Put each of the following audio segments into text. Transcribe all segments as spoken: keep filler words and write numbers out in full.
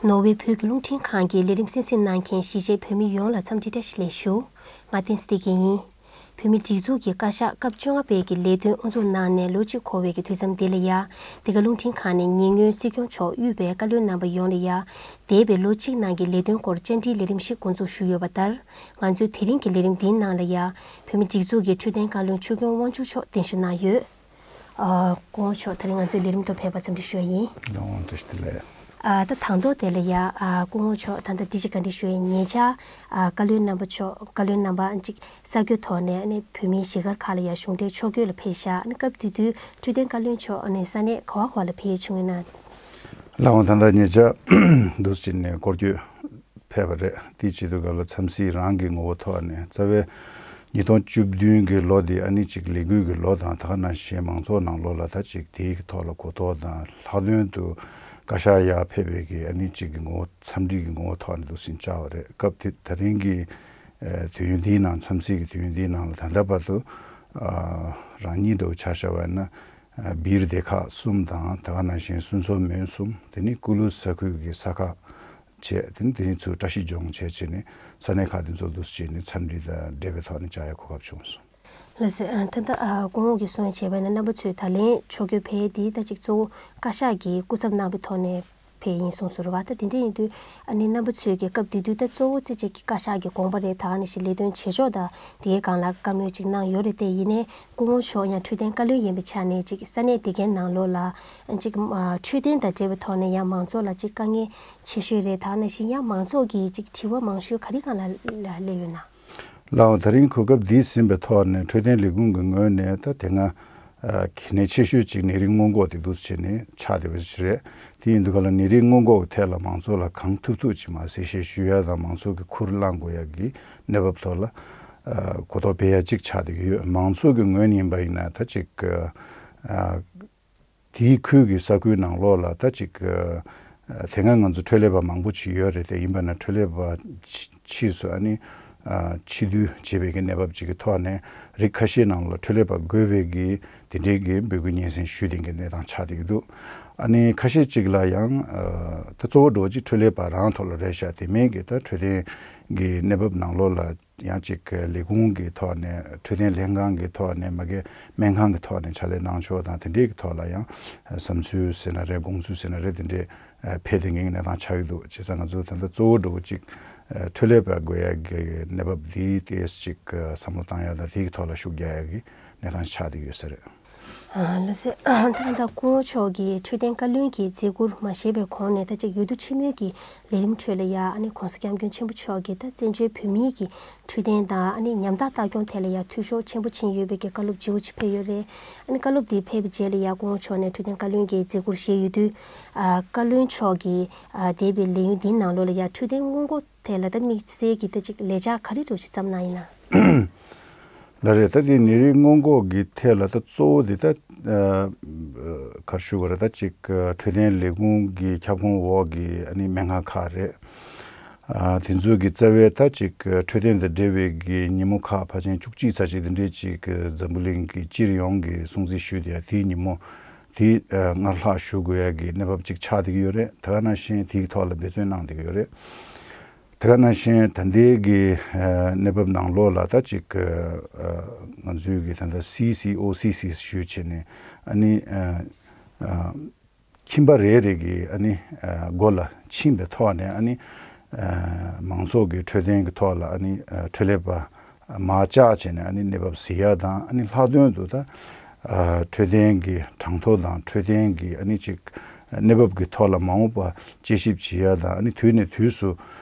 ནོར་ཝེ་བོད་ཀྱི་རླུང་འཕྲིན་ཁང་གི་ལས་རིམ་གསན་གཟིགས་གནང་མཁན་གཞིས་བྱེས་བོད་མི་ཡོངས་ལ་འཚམས་འདྲི་བཀྲ་ཤིས་བདེ་ལེགས་ཞུ། ང་བསྟན་འཛིན་བདེ་སྐྱིད་ཡིན། བོད་མིའི་སྒྲིག་འཛུགས་ཀྱི་བཀའ་ཤག་སྐབས་བཅོ་ལྔ་པའི་གི་ལས་དོན་དབུ་འཛུགས་གནང་ནས་ལོ་གཅིག་འཁོར་བའི་གི་དུས་མཚམས་འདི་ལ་ཡ། འདི་ག་རླུང་འཕྲིན་ཁང་ནས་ཉེ་སྔོན་སྲིད་སྐྱོང་མཆོག་དབུས་པའི་བཀའ་བློན་རྣམ་པ་ཡོངས་ལ་ཡ། འདས་པའི་ལོ་གཅིག་ནང་གི་ལས་དོན་སྐོར་བཅར་འདྲིའི་ལས་རིམ་ཞིག་འགོ་འཛུགས་ཞུས་ཡོད་པ་ལྟར། ང་ཚོས་དེ་རིང་གི་ལས་རིམ་འདིའི་ནང་ལ་ཡ། བོད་མིའི་སྒྲིག་འཛུགས་ཀྱི་འཕྲོད་བསྟེན་བཀའ་བློན་ཆོས་སྐྱོང་དབང་ཕྱུག་མཆོག་གདན་ཞུ་གནང་ཡོད། ཨ། སྐུ་ངོ་མཆོག་ད་རིང་ང་ཚོའི་ལས་རིམ་དུ་ཕེབས་པར་འཚམས་འདྲི་ཞུ་བ་ཡིན། ལགས་འོང་། བཀྲ་ཤིས་བདེ་ལེགས། ཨ། ད་དང་ཐོག་དེ་ལ་ཡ། ཨ། སྐུ་ངོ་མཆོག་ད་ལྟ་འདི་ཅིག་བཀའ་འདྲི་ཞུ་ཡ་ཡིན། ཉེ་ཆར། ཨ། བཀའ་བློན་རྣམ་པ་མཆོག་བཀའ་བློན་རྣམ་པ་ཅིག་གསར་འགོད་ཐོག་ནས་ཨ་ནི་བོད་མིའི་གཞིས་སྒར་ཁག་ལ་ཡ་གཞུང་འབྲེལ་ཕྱོགས་བསྐྱོད་ལ་ཕེབས་ཤག་ཨ་ནི་སྐབས་དེ་དུས་འཕྲོད་བསྟེན་བཀའ་བློན་མཆོག་ཨ་ནི་ས་གནས་ག་བ་ག་བ་ལ་ཕེབས་ཡས་བྱུང་ཡོད་ན། ལགས་འོང་། ད་ལྟ་ཉེ་ཆར་འདུག་སེ་བྱས་ནས་སྐོར་སྐྱོད་ཕེབས་པ་རེད། དེའི་བྱེད་དུས་སྐབས་ལ་འཚམས་གཟིགས་རང་གི་ངོ་བོ་ཐོག་ནས་རྩ་བའི་ཉིས་སྟོང་བཅུ་བདུན་གྱི་ལོ་འདི་ཨ་ནི་ཅིག་ལས་འགུལ་གྱི་ལོ་དང་། ད་ག་ནང་བཞིན་མང་ཚོགས་ནང་ལོགས་ལ་ད་ཅིག་དེའི་གི་ཐོག་ལ་གོ་རྟོགས་དང་། ལྷག་དོན་དུ་བཀའ་ཤག་ཡར་ཕེབས་པའི་གི་ཨ་ནི་ཅིག་གི་ངོ་བོ། འཚམས་འདྲི་གི་ངོ་བོ་ཐོག་ནས་འདུག་སེ་བཅར་བ་རེད། སྐབས་དེ་ད་རིང་གི་ཨ་དུས་ཡུན་འདིའི་ནང་། འཚམས་གཟིགས་ཀྱི་དུས་ཡུན་འདིའི་ནང་ལ་ད་ལྟ་བར་དུ། ཨ། རང་ཉིད་འདྲ་བོ་ཆ་བཞག་པ་ཡིན་ན། ཨ། སྦིར་སྡེ་ཁག་གསུམ་དང་། ད་ག་ནང་བཞིན་སུན་ཚོ་མོན་གསུམ། དེ་ནས་ཀུ་ལུ་ས་ཁུལ་གྱི་ས་ཁག་བྱས། དེ་ནས་དེ་ནས་ཚུར་བཀྲ་ཤིས་ལྗོངས་བྱས་བྱས་ནས་ས་གནས་ཁག་དེ་ཚོ་འདུག་སེ་བྱས་ནས་འཚམས་འདྲི་དང་འབྲེལ་བའི་ཐོག་ནས་བཅར་ཡ་གོ་སྐབས་བྱུང་སོང་། ལགས་སོ། ཨ། ད་ལྟ། ཨ། སྐུ་ངོ་གིས་གསུངས་ཡ་བྱས་པ་ཡིན་ན། རྣམ་པ་ཚོས་ད་ལན་ཕྱོགས་བསྐྱོད་ཕེབས་དེ་ད་ཅིག་གཙོ་བོ་བཀའ་ཤག་གི་སྐུ་ཚབ་གནང་བའི་ཐོག་ནས་ཕེབས་ཡིན་གསུངས་སོང་རེད་བ། ད་དེ་འདྲ་ཡིན་དུས་ཨ་ནི་རྣམ་པ་ཚོས་ཀྱི་སྐབས་དེ་དུས་ད་གཙོ་བོ་རྩེ་གཅིག་གི་བཀའ་ཤག་གི་དགོངས་པ་རེད། ད་ག་ནང་བཞིན་ལས་དོན་བྱེད་ཕྱོགས་དང་དེའི་སྒང་ལ་བཀའ་མོལ་ཅིག་གནང་ཡོད་རེད། དེ་ཡིན་ནའི་སྐུ་ངོ་མཆོག་ཡང་འཕྲོད་བསྟེན་བཀའ་བློན་ཡིན་པའི་ཆ་ནས་ཅིག་ས་གནས་དེ་གའི་ནང་ལོགས་ལ་ཅིག་ཨ་འཕྲོད་བསྟེན་དང་འབྲེལ་བའི་ཐོག་ནས་ཡང་མང་ཚོགས་ལ་ཅིག་དཀའ་ངལ་ཆེ་ཤོས་རེད། ད་ག་ནང་བཞིན་ཡང་མང་ཚོགས་ཀྱི་ཅིག་དྲི་བ་མང་ཤོས་ག་རེ་སྒང་ལ་སླེབས་ཡོད་ན། ལགས་འོང་། ད་རིང་གོ་སྐབས་འདི་ཟིན་པའི་ཐོག་ནས་འཕྲོད་བསྟེན་ལས་ཁུངས་ཀྱི་ངོས་ནས་ད་དེ་སྔ་ཨ་གལ་གནད་ཆེ་ཤོས་ཅིག་ནད་རིགས་སྔོན་འགོག་དེ་འདུག་སེ་བྱས་ནས་ཆགས་བསྡད་པ་ཞིག་རེད། དེ་ཡིན་དུས་སྒང་ལ་ནད་རིགས་སྔོན་འགོག་གི་ཐད་ལ་མང་ཚོགས་ལ་གང་ཐུབ་ཐུབ་ཅིག་མར་གསལ་བཤད་ཞུ་ཡ་དང་། མང་ཚོགས་ཀྱིས་ཁུར་བླངས་དགོས་ཡ་གི་གནས་བབ་ཐོག་ལ་ཨ་གོ་རྟོགས་སྤེལ་ཡ་ཅིག་ཆགས་བསྡད་ཀྱི་ཡོད། མང་ཚོགས་ཀྱི་ངོས་ནས་ཡིན་པ་ཡིན་ན་ད་ཅིག་ཨ་དེའི་ཁུལ་གྱི་ས་ཁུལ་ནང་ལོགས་ལ་ད་ཅིག་ཨ་དེ་སྔ་ང་ཚོ་འཕྲོད་ལས་པ་མང་པོ་ཅིག་ཡོད་རེད། དེ་ཡིན་པ་ན་འཕྲོད་ལས་པ་ཕྱིས་ཕྱིས་སུ་ཨ་ནི་ཨ་ཕྱིར་བསྡུ་བྱེད་པའི་གི་གནས་བབ་ཅིག་གི་ཐོག་ནས་རིགས་ཁ་ཤས་ནང་ལ་འཕྲོད་ལས་པ་དགོས་པའི་གི་དེ་འདྲའི་གི་འབོད་སྐུལ་སྙན་སེང་ཞུས་བསྡད་མཁན་གནས་སྟངས་ཆགས་བསྡད་ཀྱི་འདུག། ཨ་ནི་ཁ་ཤས་ཅིག་ལ་ཡང་ཨ་ད་གཙོ་བོ་འདྲ་བོ་ཅིག་འཕྲོད་ལས་པ་རང་ཐོག་ལ་རེད་ཤག། དེ་མིན་གྱི་ད་འཕྲོད་བསྟེན་གྱི་གནས་བབ་ནང་ལོགས་ལ་ཡང་ཅིག་ལས་ཁུངས་ཀྱི་ཐོག་ནས། འཕྲོད་བསྟེན་ལྷན་ཁང་གི་ཐོག་ནས། མ་གི་སྨན་ཁང་གི་ཐོག་ནས་ཕྱག་ལས་གནང་ཕྱོགས་དང་། དེ་འདྲའི་གི་ཐོག་ལ་ཡང་བསམ་ཚུལ་ཟེར་ན་རེད། དགོངས་ཚུལ་ཟེར་ན་རེད། དེ་འདྲའི་ཨ་འཕེལ་བསྡད་མཁན་གྱི་གནས་སྟངས་ཆགས་ཀྱི་འདུག། བྱས་ཙང་ང་ཚོ་ད་ལྟ་གཙོ་བོ་འདྲ་བོ་ཅིག་ཨ་འཕྲོད་ལས་པ་དགོས་ཡ་གི་གནས་བབ་འདི་ཏོག་ཙམ་ཅིག་ཨ་བསམ་བློ་བཏང་ཡ་དང་། དེའི་གི་ཐོག་ལ་ཤུགས་རྒྱག་ཡ་གི་གནས་སྟངས་ཆགས་བསྡད་ཡོད་ས་རེད། ཨ། ལགས་སོ། ད་ལྟ་སྐུ་ངོ་མཆོག་གིས་འཕྲོད་བསྟེན་བཀའ་བློན་གྱི་མཛད་ཁུར་མ་བཞེས་པའི་གོང་ནས་ད་ཅིག་འོས་བསྡུ་ཆེན་མོའི་གི་ལས་རིམ་ཁྲོད་ལ་ཡ། ཨ་ནི་༸གོང་ས་༸སྐྱབས་མགོན་ཆེན་པོ་མཆོག་གིས་ད་བཙན་བྱོལ་བོད་མིའི་གི་འཕྲོད་བསྟེན་དང་ཨ་ནི་ཉམ་ཐག་ལྟ་སྐྱོང་ཐད་ལ་ཡ་འཐུས་ཤོར་ཆེན་པོ་ཕྱིན་ཡོད་པའི་གི་བཀའ་སློབ་ལྗིད་པོ་ཅིག་ཕེབས་ཡོད་རེད། ཨ་ནི་བཀའ་སློབ་དེ་ཕེབས་པའི་རྗེས་ལ་ཡ་སྐུ་ངོ་མཆོག་ནས་འཕྲོད་བསྟེན་བཀའ་བློན་གྱི་མཛད་ཁུར་བཞེས་ཡོད་དུས། ཨ། བཀའ་བློན་མཆོག་གིས་ཨ་འདས་པའི་ལས་ཡུན་འདིའི་ནང་ལོགས་ལ་ཡ་འཕྲོད་བསྟེན་སྔོན་འགོག་ཐད་ལ་ད་དམིགས་བསལ་གྱི་ད་ཅིག་ལས་འཆར་ག་རེ་འདྲ་བོ་ཞིག་བརྩམས་གནང་ཡིན་ན། ལགས་རེད། ད་དེ་ནད་རིགས་སྔོན་འགོག་གི་ཐད་ལ་ད་གཙོ་བོ་དེ་ད་ཨ་ག་རེ་ཞུ་དགོས་རེད། ད་ཅིག་འཕྲོད་བསྟེན་ལས་ཁུངས་ཀྱི་ཁྱབ་ཁོངས་འོག་གི་ཨ་ནི་སྨན་ཁང་ཁག་རེད། ཨ། དེ་ཚོ་གི་རྩ་བའི་ད་ཅིག་འཕྲོད་བསྟེན་དང་འབྲེལ་བའི་གི་ཉིན་མོ་ཁག་ཕལ་ཆེར་བཅུ་གཅིག་ཙམ་ཅིག་དེ་འདྲས་ཅིག་འཛམ་བུ་གླིང་གི་སྤྱི་ཡོངས་ཀྱི་སྲུང་བརྩི་ཞུས་ཏེ། དེའི་ཉིན་མོ་དེ་ཨ་སྔར་ལྷག་ཞུ་དགོས་ཡ་གི་གནས་བབ་ཅིག་ཆགས་བསྡད་ཀྱི་ཡོད་རེད། དེ་ག་ནང་བཞིན་དེའི་ཐོག་ལ་འབད་བརྩོན་གནང་བསྡད་ཀྱི་ཡོད་རེད། དེ་ག་ནང་བཞིན་ད་ལྟའི་གི་ཨ་གནས་བབ་ནང་ལོགས་ལ་ད་ཅིག་ཨ་ང་ཚོའི་གི་ད་ལྟ་སི་སི་ཨོ་སི་སི་ཞུས་བྱས་ནས། ཨ་ནི་ཨ་ཨ་ཁྱིམ་པ་རེ་རེ་གི་ཨ་ནི་ཨ་སྒོ་ལ་ཕྱིན་པའི་ཐོག་ནས། ཨ་ནི་ཨ་མང་ཚོགས་ཀྱི་འཕྲོད་བསྟེན་གྱི་ཐོག་ལ་ཨ་ནི་ཨ་འཕྲོད་ལས་པ་མར་བཅར་བྱས་ནས་ཨ་ནི་གནས་བབ་གཟིགས་ཡ་དང་། ཨ་ནི་ལྷག་དོན་དུ་ད་ཨ་འཕྲོད་བསྟེན་གྱི་གྲངས་ཐོ་དང་། འཕྲོད་བསྟེན་གྱི་ཨ་ནི་ཅིག་གནས་བབ་ཀྱི་ཐོག་ལ་མ་འོངས་པ་དཔྱད་ཞིབ་བྱེད་ཡ་དང་། ཨ་ནི་དུས་ནས་དུས་སུ་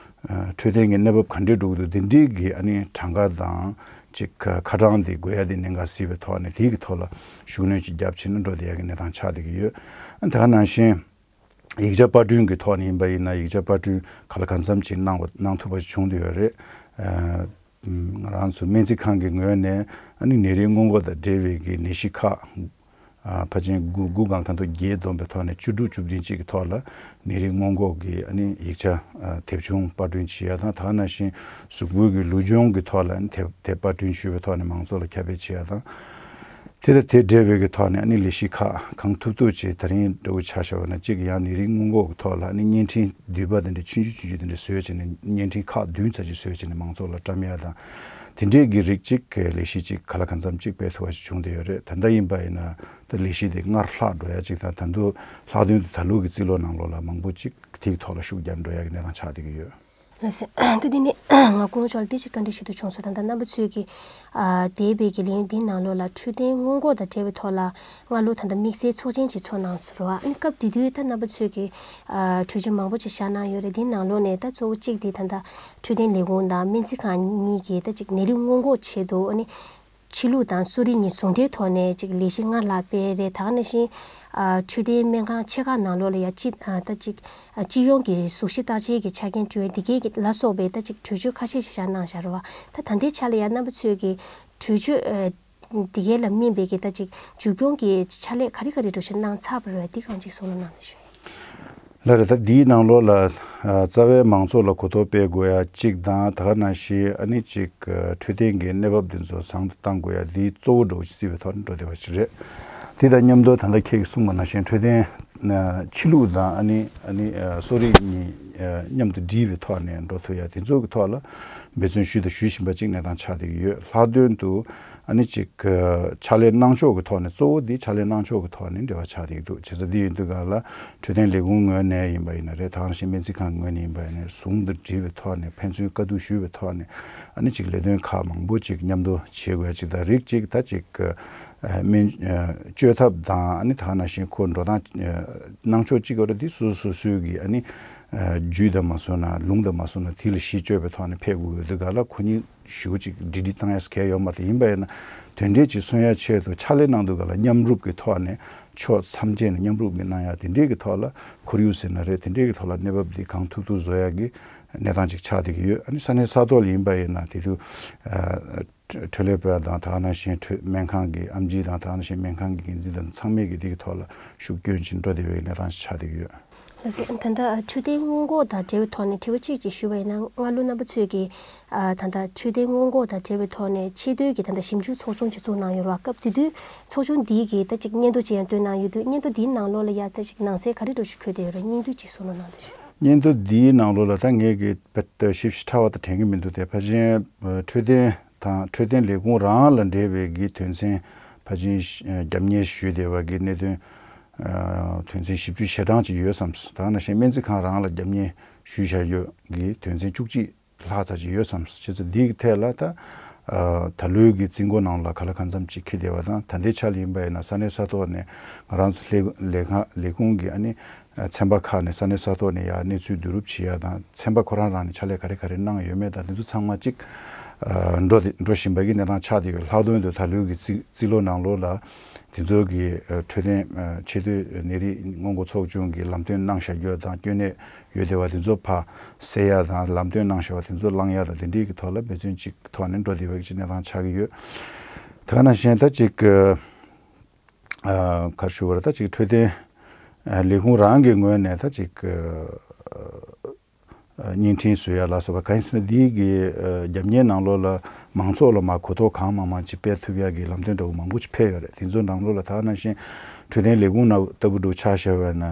ཨ་འཕྲོད་བསྟེན་གྱི་གནས་བབ་ག་འདྲས་འགྲོ་གི་འདུག། འདི་འདྲའི་གི་ཨ་ནི་གྲངས་ཀ་དང་ཅིག་ཁ་གྲངས་དེ་དགོས་ཡ་དེ་གནད་འགག་གཟིགས་པའི་ཐོག་ནས། དེའི་གི་ཐོག་ལ་ཤུགས་སྣོན་ཅིག་བརྒྱབ་བྱས་ནས་འགྲོ་བསྡད་ཡ་གི་གནས་སྟངས་ཆགས་བསྡད་ཀྱི་ཡོད། ཨ་ནི་དེ་ག་ནང་བཞིན་ཡིག་ཆ་པར་སྐྲུན་གྱི་ཐོག་ནས་ཡིན་པ་ཡིན་ན། ཡིག་ཆ་པར་སྐྲུན་ག་ལ་གང་འཚམ་ཅིག་གནང་བ་གནང་ཐུབ་པ་བྱུང་བསྡད་ཡོད་རེད། ཨ་ང་རང་ཚོ་སྨན་རྩིས་ཁང་གི་ངོས་ནས་ཨ་ནི་ནད་རིགས་སྔོན་འགོག་དང་འབྲེལ་བའི་གི་ནད་གཞི་ཁག་ཨ་ཕལ་ཆེར་དགུ་དགུ་སྒང་ཐ་མདོ་བརྒྱད་བསྡོམས་པའི་ཐོག་ནས་བཅུ་དྲུག་བཅུ་བདུན་ཅིག་གི་ཐོག་ལ་ནད་རིགས་སྔོན་འགོག་གི་ཨ་ནི་ཡིག་ཆ་ཨ་དེབ་ཆུང་པར་སྐྲུན་བྱེད་ཡ་དང་། དེ་ག་ནང་བཞིན་གཟུགས་པོའི་གི་ལུས་སྦྱོང་གི་ཐོག་ལ་ཨ་ནི་དེབ་དེབ་པར་སྐྲུན་ཞུས་པའི་ཐོག་ནས་མང་ཚོགས་ལ་ཁྱབ་སྤེལ་བྱེད་ཡ་དང་། དེ་དང་དེ་འབྲེལ་བའི་གི་ཐོག་ནས་ཨ་ནི་ལས་གཞི་ཁག་གང་ཐུབ་ཐུབ་ཅིག་ད་རིང་འདྲ་བོ་ཆ་བཞག་པ་ན་གཅིག་ཡང་ནད་རིགས་སྔོན་འགོག་གི་ཐོག་ལ་ཨ་ནི་བརྙན་འཕྲིན་བསྡུས་པ་དེ་འདྲ་ཆུང་ཆུང་ཆུང་ཆུང་དེ་འདྲ་བཟོས་བྱས་ནས་བརྙན་འཕྲིན་ཁག་བདུན་ཙམ་ཅིག་བཟོས་བྱས་ནས་མང་ཚོགས་ལ་བཀྲམ་ཡ་དང་། དེ་འདྲའི་གི་རིགས་གཅིག་གི་ལས་གཞི་གཅིག་ག་ལ་གང་འཚམ་གཅིག་སྤེལ་ཐུབ་པ་ཞིག་བྱུང་བསྡད་ཡོད་རེད། ད་ལྟ་ཡིན་པ་ཡིན་ན་ད་ལས་གཞི་དེ་སྔར་ལྷག་འགྲོ་ཡ་གཅིག་དང་། ད་དུང་ལྷག་དོན་དུ་ད་ལོ་གི་རྩིས་ལོ་ནང་ལོགས་ལ་མང་པོ་གཅིག་དེའི་ཐོག་ལ་ཤུགས་རྒྱག་འགྲོ་ཡ་གི་གནས་སྟངས་ཆགས་བསྡད་ཀྱི་ཡོད། ལགས་སོ། ད་དེ་ནས་ང་སྐུ་ངོ་མཆོག་ལ་འདི་ཅིག་བཀའ་འདྲི་ཞུ་འདོད་བྱུང་སོང་། ད་ལྟ་རྣམ་པ་ཚོས་ཀྱི་ཨ་འདས་པའི་གི་ལས་ཡུན་འདིའི་ནང་ལོགས་ལ་འཕྲོད་བསྟེན་སྔོན་འགོག་དང་འབྲེལ་བའི་ཐོག་ལ་སྔ་ལོ་ད་ལྟ་དམིགས་བསལ་ཚོགས་ཆེན་ཅིག་ཚོགས་གནང་སོང་རེད་བ། ཨ་ནི་སྐབས་དེ་དུས་ད་རྣམ་པ་ཚོས་ཀྱི་ཨ་གྲོས་ཆོད་མང་པོ་ཅིག་བཞག་གནང་ཡོད་རེད། འདིའི་ནང་ལོགས་ནས་ད་གཙོ་བོ་གཅིག་དེ་ད་ལྟ་འཕྲོད་བསྟེན་ལས་ཁུངས་དང་སྨན་རྩིས་ཁང་གཉིས་ཀྱིས་ད་ཅིག་ནད་རིགས་སྔོན་འགོག་ཆེད་དུ་ཨ་ནི་ཕྱི་ལུགས་དང་གསོ་རིག་གཉིས་ཟུང་འབྲེལ་ཐོག་ནས་ཅིག་ལས་གཞི་སྔར་ལྷག་སྤེལ་རེད། ད་ག་ནང་བཞིན་ཨ་འཕྲོད་བསྟེན་སྨན་ཁང་ཆེ་ཁག་ནང་ལོགས་ལ་ཡང་སྤྱི་ཨ་ད་ཅིག་ཨ་སྤྱི་ཡོངས་ཀྱི་གཟུགས་གཞི་བརྟག་དཔྱད་ཀྱི་ཆ་རྐྱེན་སྤྲོད་ཡ་འདི་གའི་གི་ལ་སོགས་པའི་ད་ཅིག་གྲོས་ཆོད་ཁ་ཤས་ཤིག་བཞག་གནང་བཞག་རེད་བ། ད་ད་ལྟའི་ཆ་ལ་ཡང་རྣམ་པ་ཚོས་ཀྱི་གྲོས་ཆོད་ཨ་འདི་གའི་ལ་སྨིན་པའི་གི་ད་ཅིག་མཇུག་སྐྱོང་གི་ཕྱག་ལས་ག་རེ་ག་རེ་འདྲ་ཞིག་གནང་ཚར་བ་རེད་བ། འདི་གང་ཅིག་གསུང་རོགས་གནང་ཞུ། ལགས་རེད། ད་འདིའི་ནང་ལོགས་ལ་ཨ་རྩ་བའི་མང་ཚོགས་ལ་གོ་རྟོགས་སྤེལ་དགོས་ཡ་གཅིག་དང་། ད་ག་ནང་བཞིན་ཨ་ནི་ཅིག་ཨ་འཕྲོད་བསྟེན་གྱི་གནས་བབ་འདི་ཚོ་བཟང་དུ་གཏང་དགོས་ཡ་འདི་གཙོ་བོ་འདྲ་བོ་ཞིག་བརྩིས་པའི་ཐོག་ནས་འགྲོ་བསྡད་པ་ཞིག་རེད། དེ་དང་མཉམ་དུ་ད་ལྟ་ཁྱེད་ཀྱིས་གསུངས་པ་ནང་བཞིན་འཕྲོད་བསྟེན་ཨ་ཕྱི་ལུགས་དང་ཨ་ནི་ཨ་ནི་ཨ་གསོ་རིག་གཉིས་ཨ་མཉམ་དུ་སྒྲིལ་བའི་ཐོག་ནས་འགྲོ་ཐུབ་ཡ་དེ་ཚོ་གི་ཐོག་ལ་འབད་བརྩོན་ཞུས་དང་ཞུ་བཞིན་པ་ཅིག་གནས་སྟངས་ཆགས་བསྡད་ཀྱི་ཡོད། ལྷག་དོན་དུ་ཨ་ནི་ཅིག་ཨ་ཕྱག་ལས་གནང་ཕྱོགས་ཀྱི་ཐོག་ནས། གཙོ་བོ་འདི་ཕྱག་ལས་གནང་ཕྱོགས་ཀྱི་ཐོག་ནས་འབྲེལ་བ་ཆགས་བསྡད་ཀྱི་འདུག་བྱས་ཙང་འདི་ཡིན་དུས་སྒང་ལ་འཕྲོད་བསྟེན་ལས་ཁུངས་ངོས་ནས་ཡིན་པ་ཡིན་ན་རེད། ད་ག་ནང་བཞིན་སྨན་རྩིས་ཁང་ངོས་ནས་ཡིན་པ་ཡིན་ན་རེད། ཟུང་དུ་སྒྲིལ་བའི་ཐོག་ནས་ཕན་ཚུན་བཀའ་བསྡུར་ཞུས་པའི་ཐོག་ནས་ཨ་ནི་ཅིག་ལས་དོན་ཁག་མང་པོ་ཅིག་མཉམ་དུ་བྱེད་དགོས་ཅིག་དང་། རིགས་གཅིག་ད་ཅིག་ཨ་སྨན་ཨ་བཅོས་ཐབས་དང་། ཨ་ནི་ད་ག་ནང་བཞིན་ཁོ་འགྲོ་སྟངས་ཨ་གནང་ཕྱོགས་གཅིག་ཡོད་རེད། འདི་སོ་སོ་སོའི་གི་ཨ་ནི་ཨ་རྒྱུད་དང་མ་སོང་ན་ལུང་དང་མ་སོང་ན་དེ་ལ་གཞི་བཅོལ་བའི་ཐོག་ནས་ཕེབས་དགོས་ཡོད་དུས་སྒང་ལ་ཁོ་གཉིས་ཞེ་པོ་ཅིག་སྒྲིག་སྒྲིག་བཏང་ཡ་གལ་ཡོད་མ་རེད། ཡིན་པ་ཡིན་ན་དོན་འབྲས་ཅིག་སོན་ཡ་ཆེད་དུ་ཕྱག་ལས་གནང་དུས་སྒང་ལ་མཉམ་རུབ་ཀྱི་ཐོག་ནས་ཕྱོགས་མཚམས་བཅད་ནས་མཉམ་རུབ་ཀྱི་གནང་ཡ་དེ་འདྲས་ཀྱི་ཐོག་ལ་ཁོར་ཡུག་ཟེར་ན་རེད། དེ་འདྲས་ཀྱི་ཐོག་ལ་གནས་བབ་འདི་གང་ཐུབ་ཐུབ་བཟོ་ཡ་གི་གནས་སྟངས་ཅིག་ཆགས་བསྡད་ཀྱི་ཡོད། ཨ་ནི་ས་གནས་ས་ཐོག་ལ་ཡིན་པ་ཡིན་ན་དེ་དུས་ཨ་འཕྲོད་ལས་པ་དང་། ད་ག་ནང་བཞིན་འཕྲོད་སྨན་ཁང་གི་ཨེམ་ཆི་དང་། ད་ག་ནང་བཞིན་སྨན་ཁང་གི་འགན་འཛིན་དང་ཚང་མས་ཀྱི་འདི་གི་ཐོག་ལ་ཤུགས་སྐྱོན་ཅིག་འགྲོ་བསྡད་པའི་གནས་སྟངས་ཤིག་ཆགས་བསྡད་ཀྱི་ཡོད། ལགས་སོ། ད་ལྟ་འཕྲོད་བསྟེན་སྔོན་འགོག་དང་འབྲེལ་བའི་ཐོག་ནས་དྲི་བ་གཅིག་ཅིག་ཞུ་བ་ཡིན་ན། སྔ་ལོ་རྣམ་པ་ཚོས་ཀྱིས་ཨ་ད་ལྟ་འཕྲོད་བསྟེན་སྔོན་འགོག་དང་འབྲེལ་བའི་ཐོག་ནས་ཆེས་མཐོའི་གི་ད་ལྟ་ཞིབ་འཇུག་ཚོགས་ཆུང་ཅིག་བཙུགས་གནང་ཡོད་རེད་བ། སྐབས་དེ་དུས་ཚོགས་ཆུང་འདིའི་གི་ད་ཅིག་སྙན་ཐོ་ཅིག་ཡང་བཏོན་གནང་ཡོད་དུས། སྙན་ཐོ་འདིའི་ནང་ལོགས་ལ་ཡ་ད་ཅིག་ནང་གསེས་ག་རེ་འདྲ་ཞིག་འཁོད་བསྡད་ཡོད་རེད། སྙིང་བསྡུས་ཅིག་གསུང་རོགས་གནང་དང་ཞུ། སྙན་ཐོ་འདིའི་ནང་ལོགས་ལ་ད་ངས་གི་དཔེ་ཞིབ་ཞིབ་ཕྲ་བ་ད་དྲན་གྱི་མི་འདུག་སྟེ། ཕལ་ཆེར་ཨ་འཕྲོད་བསྟེན་དང་འཕྲོད་བསྟེན་ལས་ཁུངས་རང་ལ་འབྲེལ་བའི་གི་དོན་ཚན་ཕལ་ཆེར་ཨ་རྒྱབ་གཉེར་ཞུས་བསྡད་པ་གི་གནད་དོན་ཨ་དོན་ཚན་བཞི་བཅུ་ཞེ་གྲངས་ཅིག་ཡོད་བསམ། ད་ག་ནང་བཞིན་སྨན་རྩིས་ཁང་རང་ལ་རྒྱབ་གཉེར་ཞུས་བཞག་ཡོད་གི་དོན་ཚན་བཅུ་གཅིག་ལྷག་ཙམ་ཅིག་ཡོད་བསམ། བྱས་ཙང་འདིའི་ཐད་ལ་ད་ཨ་ད་ལོའི་གི་རྩིས་འགོ་ནང་ལ་ག་ལ་གང་འཚམ་ཅིག་འཁེལ་བསྡད་པ་དང་། ད་ལྟའི་ཆ་ལ་ཡིན་པ་ཡིན་ན་ས་གནས་ས་ཐོག་ནས་ང་རང་ཚོ་ལས་ལས་ཁང་ལས་ཁུངས་ཀྱི་ཨ་ནི་ཚན་པ་ཁག་ནས་ས་གནས་ས་ཐོག་ནས་ཡར་གནས་ཚུལ་བསྡུ་རུབ་བྱེད་ཡ་དང་། ཚན་པ་ཁོ་རང་རང་ནས་ཕྱག་ལས་ག་རེ་ག་རེ་གནང་ཡོད་མེད་དང་། དེ་ཚོ་ཚང་མ་གཅིག་ཨ་འགྲོ་དེ་འགྲོ་བཞིན་པ་གི་གནས་སྟངས་ཆགས་བསྡད་ཡོད། ལྷག་དོན་དུ་ད་ལོའི་གི་རྩིས་རྩིས་ལོ་ནང་ལོགས་ལ་དེ་ཚོ་གི་ཨ་འཕྲོད་བསྟེན་ཨ་ཆེས་མཐོའི་ནད་རིགས་སྔོན་འགོག་ཚོགས་ཆུང་གི་ལམ་སྟོན་གནང་བཞག་ཡོད་དང་། སྐྱོན་གནད་ཡོད་བསྡད་པ་དེ་ཚོ་ཕར་སེལ་ཡ་དང་། ལམ་སྟོན་གནང་བཞག་པ་དེ་ཚོ་བླང་ཡ་དང་། དེ་འདྲའི་གི་ཐོག་ལ་འབད་བརྩོན་གཅིག་ཐོག་ནས་འགྲོ་བསྡད་པ་གི་གནས་སྟངས་ཆགས་ཀྱི་ཡོད། ད་ག་ནང་བཞིན་ད་ཅིག་ཨ་ག་རེ་ཞུ་དགོས་རེད། ད་ཅིག་འཕྲོད་བསྟེན་ཨ་ལས་ཁུངས་རང་གི་ངོས་ནས་ད་ཅིག་ཨ་བརྙན་འཕྲིན་བཟོ་ཡ་ལ་སོགས་པ། གང་ཡིན་ཟེར་ན་འདི་གི་ཨ་རྒྱབ་གཉེར་ནང་ལོགས་ལ་མང་ཚོགས་ལ་མར་གོ་རྟོགས་གང་མང་མང་ཅིག་སྤེལ་ཐུབ་ཡ་གི་ལམ་སྟོན་འདྲ་བོ་མང་པོ་ཅིག་ཕེབས་ཡོད་རེད། དེ་ཚོ་ནང་ལོགས་ལ་ད་ག་ནང་བཞིན་འཕྲོད་བསྟེན་ལས་ཁུངས་ནང་ལྟ་བུ་འདྲ་བོ་ཆ་བཞག་པ་ཡིན་ན།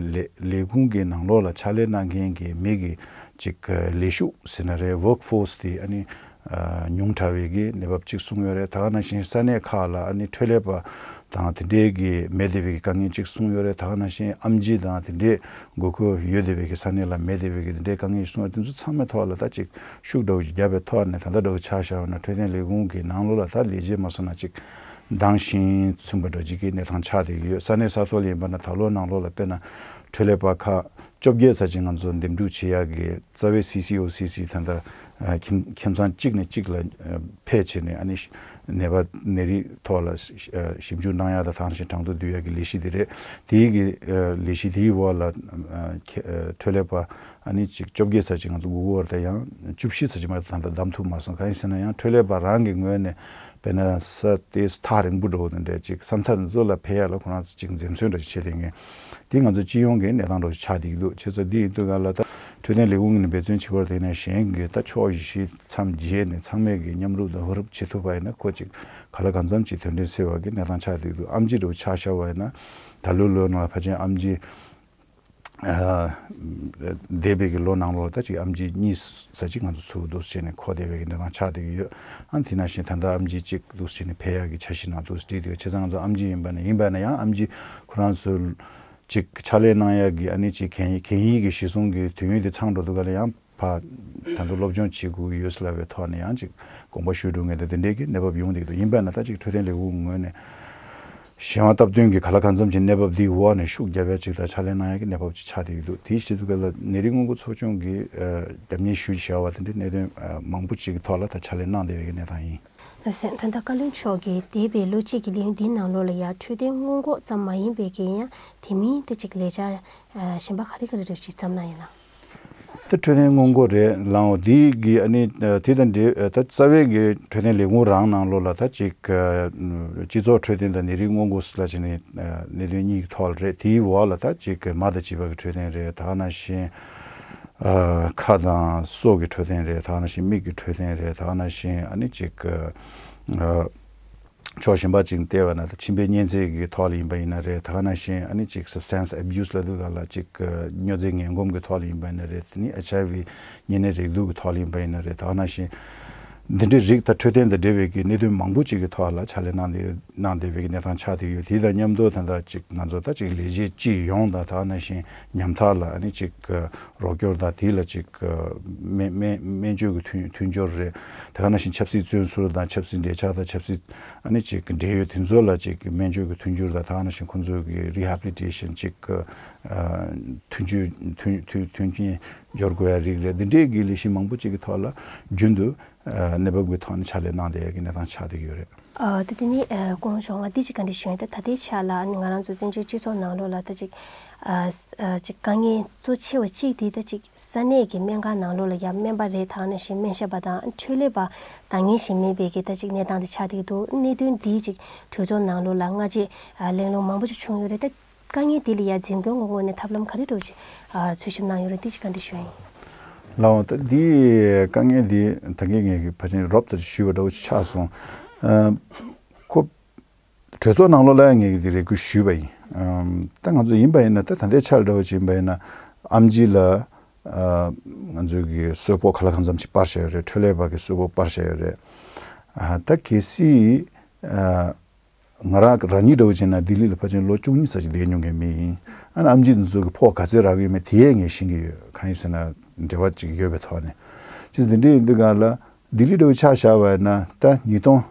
ལས་ལས་ཁུངས་ཀྱི་ནང་ལོགས་ལ་ཕྱག་ལས་གནང་མཁན་གྱི་མི་གི་ཅིག་ལས་ཞུགས་ཟེར་ན་རེད། ཝོརྐ་ཕོར་སི་དེ་ཨ་ནི་ཨ་ཉུང་དྲགས་པའི་གི་གནས་བབ་ཅིག་གསུངས་ཡོད་རེད། ད་ག་ནང་བཞིན་ས་གནས་ཁག་ལ་ཨ་ནི་འཕྲོད་ལས་པ་དང་དེ་འདྲའི་གི་མེད་བསྡད་པའི་གི་དཀའ་ངལ་ཅིག་གསུངས་ཡོད་རེད། ད་ག་ནང་བཞིན་ཨེམ་ཆི་དང་དེ་འདྲའི་དགོས་མཁོ་ཡོད་བསྡད་པའི་གི་ས་གནས་ལ་མེད་བསྡད་པའི་གི་དེ་འདྲའི་དཀའ་ངལ་ཅིག་གསུངས་ཡོད་རེད། དེ་ཚོ་ཚང་མའི་ཐོག་ལ་ད་ཅིག་ཤུགས་འདྲ་བོ་ཅིག་བརྒྱབ་པའི་ཐོག་ནས། ད་ལྟ་འདྲ་བོ་ཆ་བཞག་པ་ན་འཕྲོད་བསྟེན་ལས་ཁུངས་ཀྱི་ནང་ལོགས་ལ་ད་ལས་བྱེད་མ་སོང་ན་ཅིག་འདང་ཞིང་ཚུགས་པ་འདྲ་ཅིག་གི་གནས་སྟངས་ཆགས་བསྡད་ཀྱི་ཡོད། ས་གནས་ས་ཐོག་ལ་ཡིན་པ་ན་ད་ལོ་ནང་ལོགས་ལ་དཔེར་ན་འཕྲོད་ལས་པ་ཁག་བཅོ་བརྒྱད་ཙམ་ཅིག་ང་ཚོ་འདེམས་སྒྲུག་བྱེད་ཡག་གི་རྩ་བའི་སི་སི་ཨོ་སི་སི་ད་ལྟ་ཨ་ཁྱིམ་ཁྱིམ་ཚང་གཅིག་ནས་གཅིག་ལ་ཨ་ཕེབས་བྱས་ནས། ཨ་ནི་ནད་པ་ནད་རིགས་ཐོག་ལ་ཞིབ་འཇུག་གནང་ཡག་དང་། ད་ག་ནང་བཞིན་གྲངས་ཐོ་བསྡུ་ཡག་གི་ལས་གཞི་དེ་རེད། དེའི་གི་ལས་གཞི་དེའི་འོག་ལ་འཕྲོད་ལས་པ་ཨ་ནི་ཅིག་བཅོ་བརྒྱད་ཙམ་ཅིག་ང་ཚོ་སྒུག་གི་ཡོད་རེད། ད་ཡང་བཅུ་བཞི་ཙམ་ཅིག་མ་གཏོགས་ད་ལྟ་བདམས་ཐུབ་མ་སོང་། གང་ཡིན་ཟེར་ན་ཡང་འཕྲོད་ལས་པ་རང་གི་ངོས་ནས་དཔེར་ན་ས་དེ་ཐག་རིང་པོ་འགྲོ་བ་དེ་འདྲ་ཅིག་ས་མཐའ་འདི་ཚོ་ལ་ཕེབས་ཡག་ལ་ཁོ་རང་ཚོ་ཅིག་འཛེམ་ཟོན་འདྲ་ཅིག་བྱེད་བསྡད་མཁན་དེ་ང་ཚོ་སྤྱི་ཡོངས་ཀྱི་གནས་སྟངས་འདྲ་ཅིག་ཆགས་བསྡད་ཀྱི་འདུག་བྱས་ཙང་འདི་ཡིན་དུས་སྒང་ལ་ད་ འཕྲོད་བསྟེན་ལས་ཁུངས་ནས་འབད་བརྩོན་བྱེད་པར་བརྟེན་ནས་གཞན་གྱི་ད་ཕྱོགས་བཞི་མཚམས་བརྒྱད་ནས་ཚང་མས་ཀྱི་མཉམ་རུབ་དང་ཧུར་རུབ་བྱེད་ཐུབ་པ་ཡིན་ན། ཁོ་ཅིག་ག་ལ་གང་འཚམ་ཅིག་དོན་འབྲས་སེལ་བ་གི་གནས་སྟངས་ཆགས་བསྡད་འདུག་ཨེམ་ཆི་འདྲ་བོ་ཆ་བཞག་པ་ཡིན་ན། ད་ལོའི་ལོ་ནང་ལ་ཕལ་ཆེར་ཨེམ་ཆི་ཨ་འདས་པའི་གི་ལོ་ནང་ལོགས་ལ་ད་ཅིག་ཨེམ་ཆི་གཉིས་ཙམ་ཅིག་ང་ཚོ་ཚུར་འདུག་སེ་བྱས་ནས་འཁོར་བསྡད་པའི་གི་གནས་སྟངས་ཆགས་བསྡད་ཀྱི་ཡོད། ཨ་ནི་དེ་ནང་བཞིན་ད་ལྟ་ཨེམ་ཆི་གཅིག་འདུག་སེ་བྱས་ནས་ཕེབས་ཡག་གི་འཆར་གཞི་ནང་འདུག་སེ་བྲིས་འདུག་བྱས་ཙང་ང་ཚོ་ཨེམ་ཆི་ཡིན་པ་ན་ཡིན་པ་ན་ཡང་ཨེམ་ཆི་ཁོ་རང་ཚོ་ཅིག་ཕྱག་ལས་གནང་ཡག་གི་ཨ་ནི་ཅིག་གན་གན་ཡིག་གི་གཞི་བཟུང་གི་དུས་ཡུན་དེ་ཚང་འགྲོ་དུས་ག་ལ་ཡང་ཕར་ད་དུང་སློབ་སྦྱོང་བྱེད་དགོས་ཀྱི་ཡོད་ཟེར་ལབ་པའི་ཐོག་ནས་ཡང་ཅིག་དགོངས་པ་ཞུ་འགྲོ་མཁན་དེ་དེ་འདྲའི་གི་གནས་བབ་ཡོང་བསྡད་ཀྱི་འདུག་ཡིན་པ་ན་ད་ཅིག་འཕྲོད་བསྟེན་ལས་ཁུངས་ངོས་ནས་གཞན་དབང་སྟབས་བསྟུན་གྱི་ག་ལ་གང་འཚམ་ཅིག་གནས་བབ་འདིའི་འོག་ནས་ཤུགས་རྒྱབ་ཡག་ཅིག་དང་ཕྱག་ལས་གནང་ཡག་གི་གནས་བབ་ཅིག་ཆགས་བསྡད་ཀྱི་འདུག་དེའི་ཕྱིར་དུ་ག་ལ་ནད་རིགས་སྔོན་འགོག་ཚོགས་ཆུང་གི་རྒྱབ་གཉེར་ཞུ་བྱ་བ་དེ་འདྲའི་གནད་དོན་མང་པོ་ཅིག་གི་ཐོག་ལ་ད་ཕྱག་ལས་གནང་བསྡད་པའི་གི་གནས་སྟངས་ཡིན། ལགས་སོ། ད་ལྟ་བཀའ་བློན་མཆོག་གིས་འདས་པའི་ལོ་གཅིག་གི་ལས་ཡུན་འདིའི་ནང་ལོགས་ལ་ཡང་འཕྲོད་བསྟེན་སྔོན་འགོག་ཙམ་མ་ཡིན་པའི་གི་ཡང་དེ་མིན་དེ་ཅིག་ལས་འཆར་གཞན་པ་ག་རེ་ག་རེ་རེ་ཞིག་བརྩམས་གནང་ཡོད་ན། ད་འཕྲོད་བསྟེན་སྔོན་འགོག་རེད་ལགས། འོ་དེ་གི་ཨ་ནི་དེ་དང་འབྲེལ་ད་རྩ་བའི་གི་འཕྲོད་བསྟེན་ལས་ཁུངས་རང་ནང་ལོགས་ལ་ད་ཅིག་སྤྱི་ཚོགས་འཕྲོད་བསྟེན་དང་ནད་རིགས་སྔོན་འགོག་ཟེར་ལབ་བྱས་ནས་གནད་དོན་གཉིས་ཀྱི་ཐོག་ལ་རེད། དེའི་འོག་ལ་ད་ཅིག་མ་དང་བྱིས་པ་གི་འཕྲོད་བསྟེན་རེད། ད་ག་ནང་བཞིན། ཨ་ཁ་དང་སོ་གི་འཕྲོད་བསྟེན་རེད། ད་ག་ནང་བཞིན་མིག་གི་འཕྲོད་བསྟེན་རེད། ད་ག་ནང་བཞིན་ཨ་ནི་ཅིག་ཨ་ཕྱོགས་གཞན་པ་ཅིག་བལྟས་པ་ན་ད་མཆིན་པའི་གཉན་ཚད་ཀྱི་ཐོག་ལ་ཡིན་པ་ཡིན་ན་རེད། ད་ག་ནང་བཞིན་ཨ་ནི་ཅིག་substance abuse་ལབ་དུས་སྒང་ལ་ཅིག་སྨྱོ་རྫས་ངན་གོམས་ཀྱི་ཐོག་ལ་ཡིན་པ་ཡིན་ན་རེད། དེ་ནི་ཨེཆ་ཨའི་ཝི་གཉན་ནད་རེག་དུག་གི་ཐོག་ལ་ཡིན་པ་ཡིན་ན་རེད། ད་ག་ནང་བཞིན་འདི་འདྲའི་རིགས་ད་འཕྲོད་བསྟེན་དང་འབྲེལ་བའི་གི་གནད་དོན་མང་པོ་ཅིག་གི་ཐོག་ལ་ཕྱག་ལས་གནང་བསྡད་གནང་བསྡད་པའི་གནས་སྟངས་ཆགས་བསྡད་ཡོད། དེ་དང་མཉམ་དུ་ད་ལྟ་ཅིག་ང་ཚོ་ད་ཅིག་ལས་བྱེད་སྤྱི་ཡོངས་དང་ད་ག་ནང་བཞིན་ཉམ་ཐག་ལ་ཨ་ནི་ཅིག་རོགས་སྐྱོར་དང་དེ་ལ་ཅིག་སྨན་སྨན་སྨན་བཅོས་ཀྱི་མཐུན་མཐུན་སྦྱོར་རེད། ད་ག་ནང་བཞིན་ཆབ་སྲིད་བཙོན་ཟུར་དང་ཆབ་སྲིད་འབྲེལ་ཆགས་དང་ཆབ་སྲིད་ཨ་ནི་ཅིག་འབྲེལ་ཡོད་དེ་ཚོ་ལ་ཅིག་སྨན་བཅོས་ཀྱི་མཐུན་སྦྱོར་དང་ད་ག་ནང་བཞིན་ཁོང་ཚོ་གི་rehabilitation་ཅིག་མཐུན་སྦྱོར་མཐུན་མཐུན་མཐུན་རྐྱེན་སྦྱོར་དགོས་ཡ་རིགས་རེད། འདི་འདྲའི་གི་ལས་གཞི་མང་པོ་ཅིག་གི་ཐོག་ལ་རྒྱུན་དུ་གནས་བབ་ཀྱི་ཐོག་ནས་ཕྱག་ལས་གནང་བསྡད་ཡ་གི་གནས་སྟངས་ཆགས་བསྡད་ཀྱི་ཡོད་རེད། ཨ་ད་དེ་ནས་ཨ་སྐུ་ངོ་མཆོག་ང་འདི་ཅིག་བཀའ་འདྲི་ཞུ་ཡ། ད་ད་ལྟའི་ཆ་ལ་ཨ་ནི་ང་རང་ཚོ་བཙན་བྱོལ་སྤྱི་ཚོགས་ནང་ལོགས་ལ་ད་ཅིག་ཨ་ཨ་ཅིག་དཀའ་ངལ་གཙོ་ཆེ་བ་གཅིག་དེ་ད་ཅིག་ས་གནས་ཀྱི་སྨན་ཁང་ནང་ལོགས་ལ་ཡ་སྨན་པ་རེད། ད་ག་ནང་བཞིན་སྨན་ཞབས་པ་དང་འཕྲོད་ལས་པ་འདང་ངེས་ཤིག་མེད་པའི་གི་ད་ཅིག་གནས་སྟངས་དེ་ཆགས་བསྡད་ཀྱི་འདུག་གནད་དོན་འདིའི་ཅིག་གྲོས་ཚོགས་ནང་ལོགས་ལ་སྔ་རྗེས་ཨ་གླེང་སློང་མང་པོ་ཅིག་བྱུང་ཡོད་རེད། ད་དཀའ་ངལ་དེ་ལ་ཡ་འཛིན་སྐྱོང་གི་ངོས་ནས་ཐབས་ལམ་ག་རེ་འདྲ་བོ་ཅིག་ཨ་འཚོལ་ཞིབ་གནང་ཡོད་རེད། དེ་ཅིག་བཀའ་འདྲི་ཞུ་ཡ་ཡིན། ལགས་འོང་། ད་འདི་དཀའ་ངལ་འདི་ད་གིན་ངས་ཀྱི་ཕལ་ཆེར་རོབ་ཙམ་ཞུས་པ་འདྲ་བོ་ཅིག་ཆགས་སོང་། ཨ་ཁོ་གྲོས་ཚོགས་ནང་ལོགས་ལ་ཡང་ངས་ཀྱི་འདི་རེ་སྐུལ་ཞུས་པ་ཡིན། ཨམ་ད་ང་ཚོ་ཡིན་པ་ཡིན་ན་ད་ད་ལྟའི་ཆར་འདྲ་བོ་ཅིག་ཡིན་པ་ཡིན་ན་ཨེམ་ཆི་ལ་ཨ་ང་ཚོའི་གི་གསོལ་ཕོགས་ག་ལ་གང་འཚམ་ཅིག་སྤར་བཞག་ཡོད་རེད། འཕྲོད་ལས་པ་གི་གསོལ་ཕོགས་སྤར་བཞག་ཡོད་རེད། ཨ་ད་གལ་སྲིད་ཨ་ང་རང་རང་ཉིད་འདྲ་བོ་བྱས་ན་ལྡི་ལི་ལ་ཕལ་ཆེར་ལོ་བཅུ་གཉིས་ཙམ་ཅིག་བསྡད་མྱོང་མཁན་མི་ཡིན། ཨ་ནི་ཨེམ་ཆི་འདི་ཚོ་གི་ཕོགས་ག་ཚད་རག་གི་ཡོད་མེད་དེ་ཡས་ངས་ཤེས་ཀྱི་ཡོད། གང་ཡིན་ཟེར་ན་འབྲེལ་བ་ཅིག་ཡོད་པའི་ཐོག་ནས། ཅི་འདི་འདྲ་ཡིན་དུས་སྒང་ལ་ལྡི་ལི་འདྲ་བོ་ཆ་བཞག་པ་ཡིན་ན་ད་ཉིས་སྟོང་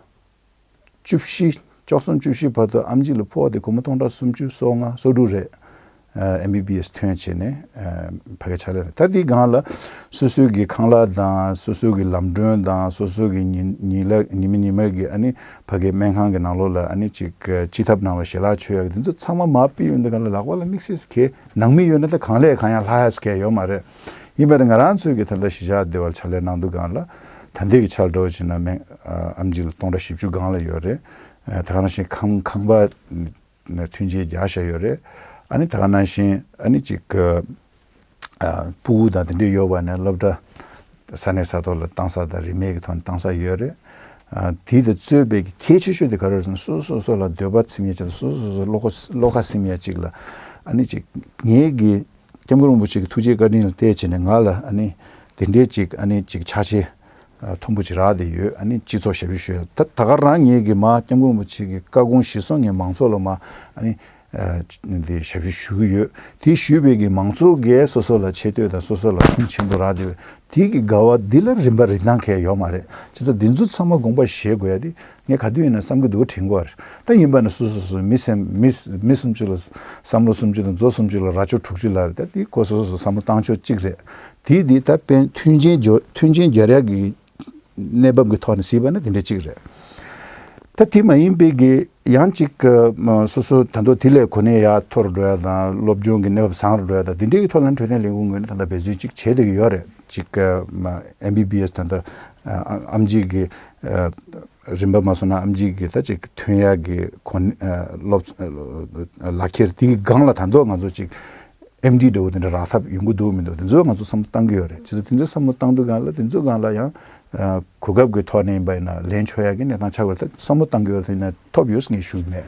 བཅུ་བཞི་བཅུ་གསུམ་བཅུ་བཞི་བར་དུ་ཨེམ་ཆི་ལ་ཕོགས་དེ་སྒོར་མོ་སྟོང་ཕྲག་སུམ་ཅུ་སོ་ལྔ་སོ་དྲུག་རེད། ཨེམ་བི་བི་ཨེས་ཐོན་བྱས་ནས་ཨ་ཕ་གི་ཕྱག་ལས་ལ། ད་འདི་སྒང་ལ་སོ་སོའི་གི་ཁང་གླ་དང་སོ་སོའི་གི་ལམ་གྲོན་དང་སོ་སོའི་གི་ཉིན་ཉིན་ལ་ཉི་མ་ཉི་མ་གི་ཨ་ནི་ཕ་གི་སྨན་ཁང་གི་ནང་ལོགས་ལ་ཨ་ནི་ཅིག་སྤྱི་ཐབ་ནང་ལ་ཞལ་ལག་མཆོད་ཡག་གི་འདི་ཚོ་ཚང་མ་མར་ཕུད་ཡོང་དུས་སྒང་ལ་ལག་པ་ལ་དམིགས་བསལ་གྱི་ནང་མི་ཡོད་ན་ད་གང་ལས་གང་ཡང་ལྷག་ཡག་གི་ཡོད་མ་རེད། ཡིན་པ་རེད། ང་རང་ཚོའི་གི་ད་ལྟ་གཞིས་ཆགས་སྡེ་བར་ཕྱག་ལས་གནང་དུས་སྒང་ལ་ད་ལྟའི་གི་ཆར་འདྲ་བོ་བྱས་ན་སྨན་ཨ་ཨེམ་ཆི་ལ་སྟོང་ཕྲག་བཞི་བཅུ་སྒང་ལ་ཡོད་རེད། ཨ་ད་ག་ནང་བཞིན་ཁང་ཁང་པ་མཐུན་རྐྱེན་རྒྱག་བཞག་ཡོད་རེད། ཨ་ནི་ད་ག་ནང་བཞིན་ཨ་ནི་ཅིག་ཨ་སྤུ་གུ་དང་དེ་འདྲས་ཡོད་པ་ནས་སློབ་གྲྭ་ས་གནས་ས་ཐོག་ལ་བཏང་ས་དང་རིན་མེད་ཀྱི་ཐོག་ནས་བཏང་ས་ཡོད་རེད། ཨ་དེ་དང་གཙོས་པའི་གལ་ཆེ་ཤོས་དེ་ག་རེ་རེད་ཟེར་ན་སོ་སོ་སོ་ལ་འདོད་པ་ཚིམ་ཡ་ཅིག་ལ་སོ་སོ་སོ་བློ་ཁ་བློ་ཁ་ཟིན་ཡ་ཅིག་ལ་ཨ་ནི་ཅིག་ངེད་ཀྱི་སྐྱབས་མགོན་རིན་པོ་ཆེ་གི་ཐུགས་རྗེ་བཀའ་དྲིན་ལ་བརྟེན་བྱས་ནས་ང་ལ་ཨ་ནི་དེ་འདྲའི་ཅིག་ཨ་ནི་ཅིག་ཕྱག་ཕྱིད་ཨ་མཐོན་པོ་ཅིག་རག་བསྡད་ཡོད། ཨ་ནི་སྤྱི་ཚོགས་ཞབས་ཞུ་ཞུ་ཡ་ད་ད་ག་རང་ངེད་ཀྱི་མ་སྐྱབས་མགོན་རིན་པོ་ཆེ་གི་བཀའ་དགོངས་གཞིར་བཟུང་ངས་མང་ཚོགས་ལ་མ་ཨ་ནི་ཨ་འདི་ཞབས་ཞུ་ཞུ་གི་ཡོད། དེ་ཞུས་པའི་གི་མང་ཚོགས་ཀྱིས་སོ་སོ་ལ་ཆེ་བསྟོད་དང་སོ་སོ་ལ་ཁུངས་ཆེན་པོ་རག་བསྡད་ཡོད། དེ་གི་དགའ་བ་འདི་ལ་རིན་པ་རིན་ཐང་གང་ཡང་ཡོད་མ་རེད། བྱས་ཙང་འདི་ཚོ་ཚང་མ་དགོངས་པ་བཞེས་དགོས་ཡ་དེ་ངས་ག་དུས་ཡིན་ན་བསམ་གྱི་འདུག་དྲན་གྱི་ཡོད་རེད། ད་ཡིན་པ་ན་སོ་སོ་སོ་མི་སེམས་མི་མི་སུམ་ཅུ་ལ་བསམ་བློ་སུམ་ཅུ་དང་མཛོ་སུམ་ཅུ་ལ་རྭ་ཅོ་དྲུག་ཅུ་ལབ་རེད། ད་དེ་ཁོ་སོ་སོ་སོ་བསམ་བློ་བཏང་ཕྱོགས་གཅིག་རེད། དེ་དེ་ད་དཔེ་མཐུན་རྐྱེན་སྦྱོར་མཐུན་རྐྱེན་སྦྱོར་ཡག་གི་གནས་བབ་ཀྱི་ཐོག་ནས་གཟིགས་པ་ན་དེ་འདྲ་གཅིག་རེད། ད་དེ་མ་ཡིན་པའི་གི་ཡང་གཅིག་སོ་སོ་ད་དུང་དེ་ལས་གོ་གནས་ཡར་མཐོ་རུ་འགྲོ་ཡ་དང་སློབ་སྦྱོང་གི་གནས་བབ་བཟང་རུ་འགྲོ་ཡ་དང་དེ་འདྲའི་གི་ཐོག་ལ་འཕྲོད་བསྟེན་ལས་ཁུངས་ངོས་ནས་ད་ལྟ་འབད་བརྩོན་གཅིག་བྱེད་བསྡད་ཀྱི་ཡོད་རེད། གཅིག་ཨེམ་བི་བི་ཨེས་ད་ལྟ་ཨེམ་ཆི་གི་རིམ་པ་མ་སོང་ན་ཨེམ་ཆི་གི་ད་གཅིག་ཐོན་ཡ་གི་གོ་གནས་སློབ་ལག་ཁྱེར་དེ་གི་སྒང་ལ་ད་དུང་ང་ཚོ་གཅིག་ཨེམ་ཌི་འདྲ་བོ་དེ་འདྲ་རག་ཐབས་ཡོང་གི་འདུག་མི་འདུག་དེ་ཚོ་ང་ཚོ་བསམ་བློ་བཏང་གི་ཡོད་རེད། བྱས་ཙང་དེ་ཚོ་བསམ་བློ་བཏང་དུས་སྒང་ལ་དེ་ཚོ་སྒང་ལ་ཡང་གོ་སྐབས་ཀྱི་ཐོག་ནས་ཡིན་པ་ཡིན་ན་ལེན་ཆོག་ཡག་གི་གནས་སྟངས་ཆགས་པ་རེད། ད་བསམ་བློ་བཏང་གི་ཡོད་རེད། དེ་ན་ཐོབ་ཡོད་ངས་ཞུ་གི་མེད།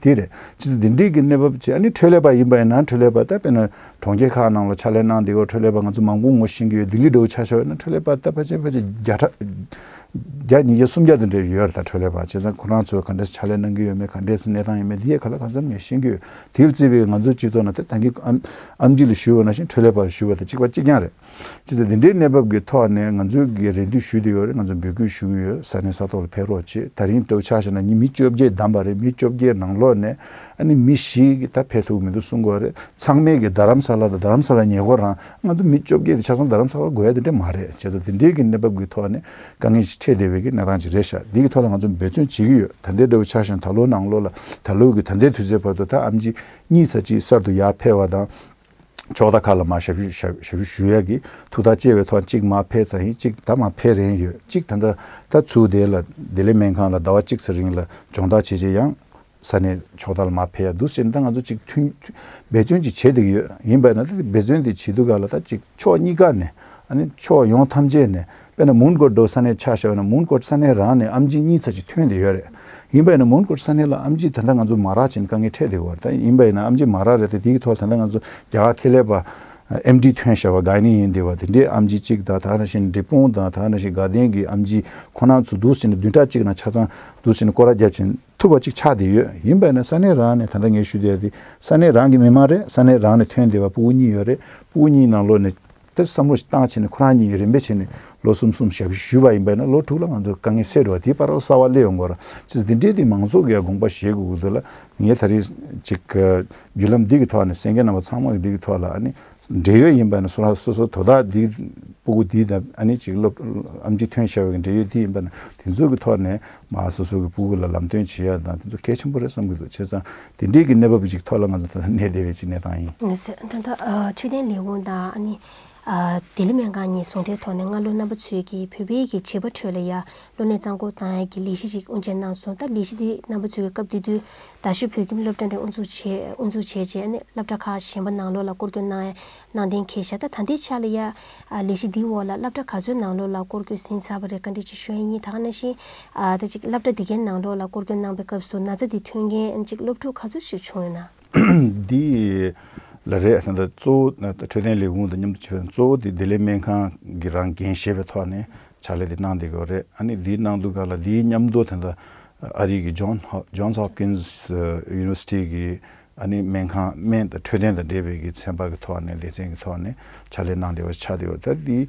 དེ་རེད། ཅི་ཙི་འདི་འདྲའི་གི་གནས་བབ་ཅིག་ཨ་ནི་འཕྲོད་ལས་པ་ཡིན་པ་ཡིན་ན་འཕྲོད་ལས་པ་ད་དཔེར་ན་གྲོང་ཁྱེར་ཁག་ནང་ལ་ཕྱག་ལས་གནང་བསྡད་ཡོད། འཕྲོད་ལས་པ་ང་ཚོ་མང་པོ་ངོ་ཤེས་ཀྱི་ཡོད། ལྡི་ལི་འདྲ་བོ་ཆ་བཞག་ན་འཕྲོད་ལས་པ་ད་ཕལ་ཆེར་ཕལ་ཆེར་བརྒྱ་ཕྲག་བརྒྱ་ཉིས་བརྒྱ་སུམ་བརྒྱ་དེ་འདྲ་ཡོད་རེད། ད་འཕྲོད་ལས་པ་བྱས་ཙང་ཁོ་རང་ཚོ་ག་འདྲས་ཕྱག་ལས་གནང་གི་ཡོད་མེད་ག་འདྲས་གནས་སྟངས་ཡོད་མེད་འདི་ཡས་ག་ལ་གང་འཚམ་ངས་ཤེས་ཀྱི་ཡོད། དེ་ལ་བརྩིས་པའི་ང་ཚོའི་སྤྱི་ཚོགས་ནང་དེ་ད་གིན་ཨམ་ཨམ་ཆི་ལ་ཞུས་པ་ནང་བཞིན་འཕྲོད་ལས་པ་ཞུས་པ་དང་གཅིག་པ་གཅིག་རྐྱང་རེད། ཅི་ཟེར་དེ་འདྲའི་གནས་བབ་ཀྱི་ཐོག་ནས་ང་ཚོས་ཀྱི་རེ་འདུན་ཞུས་བསྡད་ཡོད་རེད། ང་ཚོ་འབོད་སྐུལ་ཞུ་གི་ཡོད། ས་གནས་ས་ཐོག་ལ་ཕེབས་རོགས་བྱེད། ད་རིང་འདྲ་བོ་ཆ་བཞག་ན་ཉིན་མི་བཅོ་བརྒྱད་བདམས་པ་རེད། མི་བཅོ་བརྒྱད་ནང་ལོགས་ནས་ཨ་ནི་མི་བཞི་གི་ད་ཕེབས་ཐུབ་མི་འདུག་གསུང་གི་ཡོད་རེད། ཚང་མས་ཀྱི་རྡ་རམ་ས་ལ་དང་རྡ་རམ་ས་ལ་ཉེ་འཁོར་རང་ང་ཚོ་མི་བཅོ་བརྒྱད་དེ་ཆ་ཚང་རྡ་རམ་ས་ལ་དགོས་ཡ་དེ་འདྲ་མ་རེད། བྱས་ཙང་དེ་འདྲའི་གི་གནས་བབ་ཀྱི་ཐོག་ནས་དཀའ་ངལ་ཞིག་འཕྲད་བསྡད་པའི་གི་གནས་སྟངས་ཅིག་རེད་ཤག་འདི་གི་ཐོག་ལ་ང་ཚོ་འབད་བརྩོན་བྱེད་ཀྱི་ཡོད། ད་ལྟའི་འདྲ་བོ་ཆ་བཞག་ན་ད་ལོའི་ནང་ལོགས་ལ་ད་ལོའི་གི་ད་ལྟའི་དུས་ཚོད་བར་དུ་ད་ཨམ་ཆི་གཉིས་ཙམ་ཅིག་གསར་དུ་ཡར་ཕེབས་པ་དང་། ཕྱོགས་མཐའ་ཁག་ལ་མར་ཞབས་ཞུ་ཞབས་ཞབས་ཞུ་ཞུ་ཡག་གི་ཐུགས་ཐག་བཅད་པའི་ཐོག་གཅིག་མར་ཕེབས་ཚར་ཡིན། གཅིག་ད་མར་ཕེབས་རན་ཡོད། གཅིག་ད་ལྟ་ད་ཚུར་དེ་ལ་བདེ་ལེགས་སྨན་ཁང་ལ་ཟླ་བ་གཅིག་ཙམ་རིང་ལ་སྦྱོང་བརྡར་བྱེད་བྱེད་ཡང་ས་གནས་ཕྱོགས་མཐའ་ལ་མར་ཕེབས་ཡག་འདུག་ཟེར་ནས་ད་ང་ཚོ་གཅིག་མཐུན་འབད་བརྩོན་ཅིག་བྱེད་བསྡད་ཀྱི་ཡོད། ཡིན་པ་ཡིན་ན་ད་འབད་བརྩོན་དེ་བྱེད་དུས་སྒང་ལ་ད་གཅིག་ཕྱོགས་གཉིས་ཀ་ནས་ཨ་ནི་ཕྱོགས་ཡོངས་ཐམས་ཅད་ནས། དཔེར་ན་མོན་གྷོ་འདྲ་བོ་ས་གནས་ཆ་བཞག་པ་ན་མོན་གྷོ་ས་གནས་རང་ནས་ཨམ་ཆི་གཉིས་ཙམ་ཅིག་ཐོན་བསྡད་ཡོད་རེད། ཡིན་པ་ཡིན་ན་མོན་གྷོ་ས་གནས་ལ་ཨམ་ཆི་ད་ལྟ་ང་ཚོ་མ་རག་བྱས་ནས་དཀའ་ངལ་འཕྲད་བསྡད་ཡོད་རེད། ད་ཡིན་པ་ཡིན་ན་ཨམ་ཆི་མ་རག་རེད་དེ་དེའི་ཐོག་ད་ལྟ་ང་ཚོ་རྒྱ་གར་ཁེ་ལས་པ་ཨེམ་ཌི་ཐོན་བཞག་པ་ག་ནི་ཡིན་བསྡད་པ་དེ་འདྲའི་ཨམ་ཆི་གཅིག་དང་ད་ནང་བཞིན་འབྲས་སྤུངས་དང་ད་ནང་བཞིན་དགའ་ལྡན་གྱི་ཨམ་ཆི་ཁོ་རང་ཚོ་འདུག་ཟེར་ནས་བདུན་ཕྲག་གཅིག་ནང་ཆ་ཚང་འདུག་ཟེར་ནས་སྐོར་ར་བརྒྱབ་བྱས་ནས་ཐུབ་པ་གཅིག་ཆགས་བསྡད་ཡོད། ཡིན་པ་ཡིན་ན་ས་གནས་རང་ནས་ད་ལྟ་ངས་ཞུ་བསྡད་ཡ་དེ་ས་གནས་རང་གི་མི་མང་རེད། ས་གནས་རང་ནས་ཐོན་བསྡད་པ་ཕྲུ་གུ་གཉིས་ཡོད་རེད། ཕྲུ་གུ་གཉིས་ནང་ལོགས་ནས། དེ་བསམ་བློ་ཞིག་བཏང་བྱས་ནས་ཁོ་རང་གཉིས་ཀྱིས་རིམ་པས་བྱས་ནས་ལོ་གསུམ་གསུམ་ཞབས་ཞུ་ཞུས་པ་ཡིན་པས་ན་ལོ་དྲུག་ལ་ང་ཚོ་དཀའ་ངལ་སེལ་འགྲོ་བ་དེའི་བར་ལ་གསར་པ་སླེབས་ཡོང་གི་ཡོད་རེད། ཅེས་འདི་འདྲའི་དེ་མང་ཚོགས་ཀྱི་དགོངས་པ་བཞེས་དགོས་ཀྱི་འདུག་ལ། ངས་ད་རེས་ཅིག་བརྒྱུད་ལམ་འདི་གི་ཐོག་ནས་གསན་མཁན་རྣམ་པ་ཚང་མ་གི་འདི་གི་ཐོག་ལ་ཨ་ནི་འབྲེལ་ཡོད་ཡིན་པ་ན་སོ་སོ་སོ་དོ་བདག་འདི་སྤུ་གུ་འདི་དང་ཨ་ནི་ཅིག་སློབ་ཨམ་ཆི་ཐོན་བཞག་པའི་འབྲེལ་ཡོད་འདི་ཡིན་པ་ན་དེ་ཚོ་གི་ཐོག་ནས་མ་སོ་སོ་གི་སྤུ་གུ་ལ་ལམ་སྟོན་བྱེད་ཡ་དང་དེ་ཚོ་གལ་ཆེན་པོ་རེད་བསམ་གི་འདུག་བྱས་ཙང་དེ་འདྲའི་གི་གནས་བབ་ཅིག་ཐོག་ལ་ང་ཚོ་ད་ལྟ་གནས་བསྡད་པའི་ཅིག་གནས་སྟངས་ཡིན། ད་ལྟ་འཕྲོད་བསྟེན་ལས་ཁུངས་དང་ཨ་ནི། ཨ། བདེ་ལེགས་སྨན་ཁང་གཉིས་ཟུང་འབྲེལ་ཐོག་ནས་སྔ་ལོ་རྣམ་པ་ཚོས་ཀྱིས་བོད་པའི་གི་བྱིས་པ་ཁྲོད་ལ་ཡ་གློ་ནད་རྩ་འགོག་བཏང་ཡ་གི་ལས་གཞི་ཞིག་དབུ་འབྱེད་གནང་སོང་། ད་ལས་གཞི་འདི་རྣམ་པ་ཚོས་ཀྱི་སྐབས་དེ་དུས་རྡ་ཤོད་བོད་ཁྱིམ་སློབ་གྲྭ་ནས་དབུ་འཛུགས་བྱས་དབུ་འཛུགས་བྱས་རྗེས་ཨ་ནི་སློབ་གྲྭ་ཁག་གཞན་པ་ནང་ལོགས་ལ་སྐོར་སྐྱོད་གནང་ཡ་གནང་གཏན་འཁེལ་ཤག་ད་ད་ལྟའི་ཆ་ལ་ཡ་ཨ་ལས་གཞི་འདིའི་འོག་ལ་སློབ་གྲྭ་ག་ཚོད་ནང་ལོགས་ལ་སྐོར་སྐྱོད་ཟིན་ཚར་བ་རེད་ག་འདྲས་ཅིག་ཤོད་ཡ་ཡིན། ད་ག་ནང་བཞིན་ཨ་ད་ཅིག་སློབ་གྲྭ་འདི་གའི་ནང་ལོགས་ལ་སྐོར་སྐྱོད་གནང་པའི་སྐབས་སུ་ན་ཚ་འདི་ཐོན་མཁན་ཅིག་སློབ་ཕྲུག་ག་ཚོད་ཅིག་བྱུང་ཡོད་ན། འདི་ལ་རེད། ད་ལྟ་གཙོ་བོ་འཕྲོད་བསྟེན་ལས་ཁུངས་དང་མཉམ་དུ་བྱས་པའི་གཙོ་བོ་དེ་བདེ་ལེགས་སྨན་ཁང་གི་རང་འགན་བཞེས་པའི་ཐོག་ནས་ཕྱག་ལས་དེ་གནང་བསྡད་ཡོད་རེད། ཨ་ནི་འདིའི་ནང་དུ་ག་ལ་འདིའི་མཉམ་དུ་ད་ལྟ་ཨ་རི་གི་ཇོན་ཇོན་སི་ཧོབ་ཀིན་སི་ཡུ་ནི་ཝར་སི་ཊི་གི་ཨ་ནི་སྨན་ཁང་སྨན་དང་འཕྲོད་བསྟེན་དང་འབྲེལ་བའི་གི་ཚན་པ་གི་ཐོག་ནས་སྡེ་ཚན་གི་ཐོག་ནས་ཕྱག་ལས་གནང་བསྡད་པ་ཆགས་བསྡད་ཡོད་རེད། ད་འདི་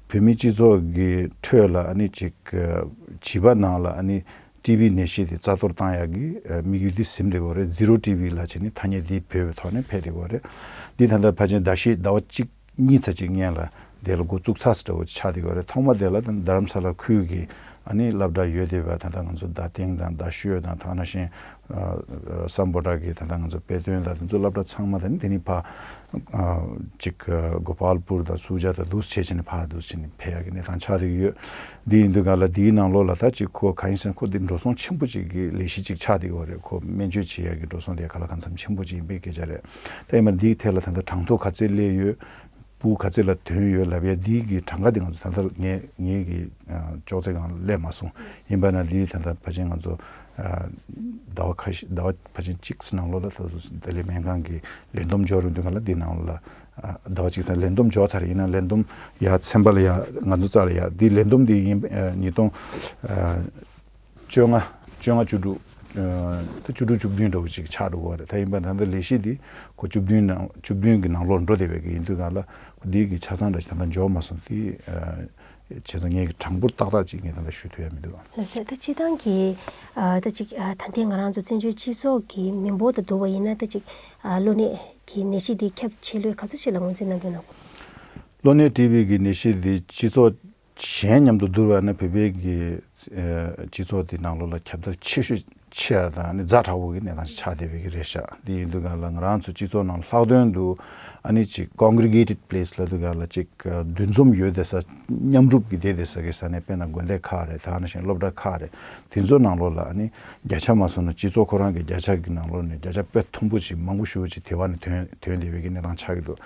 བོད་མི་སྤྱི་ཚོགས་ཀྱི་ཁྲོད་ལ་ཨ་ནི་ཅིག་བྱིས་པ་ནང་ལ་ཨ་ནི། ཊི་བི་ནད་གཞི་དེ་རྩ་གཏོར་བཏང་ཡག་གི་དམིགས་ཡུལ་འདི་ཟིན་བསྡད་ཡོད་རེད། ཟི་རོ་ཊི་བི་ལབ་བྱས་ནས་ཐ་སྙད་འདི་བོས་པའི་ཐོག་ནས་ཕེབས་བསྡད་ཡོད་རེད། འདི་ད་ལྟ་ཕལ་ཆེར་ཟླ་ཤས་ཟླ་བ་གཅིག་གཉིས་ཙམ་ཅིག་སྔོན་ལ་དེ་ལ་འགོ་བཙུགས་ཚར་ཟེར་འདྲ་བོ་ཆགས་བསྡད་ཡོད་རེད། ཐོག་མ་དེ་ལ་ད་རྡ་རམ་ས་ལ་ཁུལ་གྱི་ཨ་ནི་སློབ་གྲྭ་ཡོད་བསྡད་པ་ད་ལྟ་ང་ཚོ་རྡ་སྟེང་དང་རྡ་ཤོད་དང་ད་ནང་བཞིན་སམ་བྷོ་ཊ་གི་ད་ལྟ་ང་ཚོ་དཔེ་སྟོན་དང་དེ་ཚོ་སློབ་གྲྭ་ཚང་མ་དང་དེ་ནི་ཕ། ཅིག་གོ་པལ་པུར་དང་སུ་ཇཱ་ཏ་འདུག་བྱས་བྱས་ནས་ཕར་འདུག་བྱས་ནས་ཕེབས་ཡག་གི་གནས་སྟངས་ཆགས་བསྡད་ཀྱི་ཡོད། འདི་ཡིན་དུས་སྒང་ལ་འདིའི་ནང་ལོགས་ལ་ད་ཅིག་ཁོ་གང་ཡིན་ཟེར་ན་ཁོ་འདི་འགྲོ་སོང་ཆེན་པོ་ཅིག་གི་ལས་གཞི་ཅིག་ཆགས་བསྡད་ཡོད་རེད། ཁོ་སྨན་བཅོས་བྱེད་ཡག་གི་འགྲོ་སོང་དེ་ག་ལ་གང་འཚམ་ཆེན་པོ་ཅིག་ཡིན་པའི་སྐད་ཆ་རེད། ད་ཡིན་པ་འདིའི་ཐད་ལ་ད་ལྟ་གྲངས་ཐོ་ག་ཚོད་སླེབས་ཡོད། སྤུ་གུ་ག་ཚོད་ལ་ཐོན་ཡོད་ལབ་ཡ་འདི་གི་གྲངས་ཀ་འདི་ང་ཚོ་ད་ལྟ་ངས་ངས་ཀྱི་ཨ་ཅོག་ཙེ་སྒང་སླེབས་མ་སོང་། ཡིན་པ་ན་འདི་ད་ལྟ་ཕལ་ཆེར་ང་ཚོ་ཨ་ཟླ་བ་ཁ་ཤས་ཟླ་བ་ཕལ་ཆེར་གཅིག་ནང་ལོགས་ལ་ད་ལྟ་བདེ་ལེགས་སྨན་ཁང་གི་ལས་བསྡོམས་འབྱོར་ཡོང་དུས་སྒང་ལ་འདི་ནང་ལོགས་ལ་ཨ་ཟླ་བ་གཅིག་ཙམ་ལས་བསྡོམས་འབྱོར་ཚར་ཡིན་ན་ལས་བསྡོམས་ཡ་ཚན་པ་ལ་ཡ་ང་ཚོ་རྩ་ལ་ཡ་འདི་ལས་བསྡོམས་འདི་ཡིན་ཨ་ཉིས་སྟོང་ཨ་བཅོ་ལྔ་བཅོ་ལྔ་བཅུ་དྲུག་ཨ་ད་བཅུ་དྲུག་བཅུ་བདུན་འདྲ་བོ་ཅིག་ཆགས་འགྲོ་གི་རེད། ད་ཡིན་པ་ད་ལྟ་ལས་གཞི་འདི་ཁོ་བཅུ་བདུན་ནང་བཅུ་བདུན་གི་ནང་ལོགས་འགྲོ་བསྡད་པའི་གི་ཡིན་དུས་སྒང་ལ་ཁོ་འདི་གི་ཆ་ཚང་འདྲ་ཞིག་ད་ལྟ་འབྱོར་མ་སོང་། འདི་ཨ་བྱས་ཙང་ངས་གྲངས་འབོར་ཏག་ཏག་ཅིག་ངས་ད་ལྟ་ཞུ་ཐུབ་ཡ་མི་འདུག་ལགས་སོ། ད་སྤྱིར་བཏང་གི་ཨ་ད་ཅིག་ཨ་ད་ལྟའི་ང་རང་ཚོ་བཙན་བྱོལ་སྤྱི་ཚོགས་ཀྱི་མི་འབོར་དང་བསྡུར་བ་ཡིན་ན་ད་ཅིག་ཨ་གློ་ནད་ཀྱི་ནད་གཞི་འདི་ཁྱབ་ཆེ་ལོས་ག་ཚོད་ཞིག་ལ་ངོས་འཛིན་གནང་གི་ཡོད་ན། གློ་ནད་ཊི་བི་གི་ནད་གཞི་འདི་སྤྱི་ཚོགས་གཞན་མཉམ་དུ་བསྡུར་བ་ན་བོད་པའི་གི་ཨ་སྤྱི་ཚོགས་འདི་ནང་ལོགས་ལ་ཁྱབ་གདལ་ཆེ་ཤོས་ ཆེ་བ་དང་ནི་ཛ་དྲག་པོ་གི་གནས་སྟངས་ཤིག་ཆགས་བསྡད་པའི་གི་རེད་ཤག་འདི་ཡིན་དུས་གང་ལ་ང་རང་ཚོ་སྤྱི་ཚོགས་ནང་ལྷག་དོན་དུ་ཨ་ནི་ཅིག་congregated place་ལབ་དུས་གང་ལ་ཅིག་འདུ་འཛོམས་ཡོད་བསྡད་ས། མཉམ་རུབ་ཀྱི་བསྡད་བསྡད་ས་གི་ས་གནས། དཔེར་ན་དགོན་སྡེ་ཁག་རེད། ད་ག་ནང་བཞིན་སློབ་གྲྭ་ཁག་རེད། དེ་ཚོ་ནང་ལོགས་ལ་ཨ་ནི་བརྒྱ་ཆ་མ་སོང་ན་སྤྱི་ཚོགས་ཁོ་རང་གི་བརྒྱ་ཆ་གི་ནང་ལོགས་ནས་བརྒྱ་ཆ་དཔེ་མཐོན་པོ་ཅིག་མང་པོ་ཞེ་པོ་ཅིག་དེ་བ་ནས་ཐོན་ཐོན་བསྡད་པའི་གི་གནས་སྟངས་ཆགས་ཀྱི་འདུག་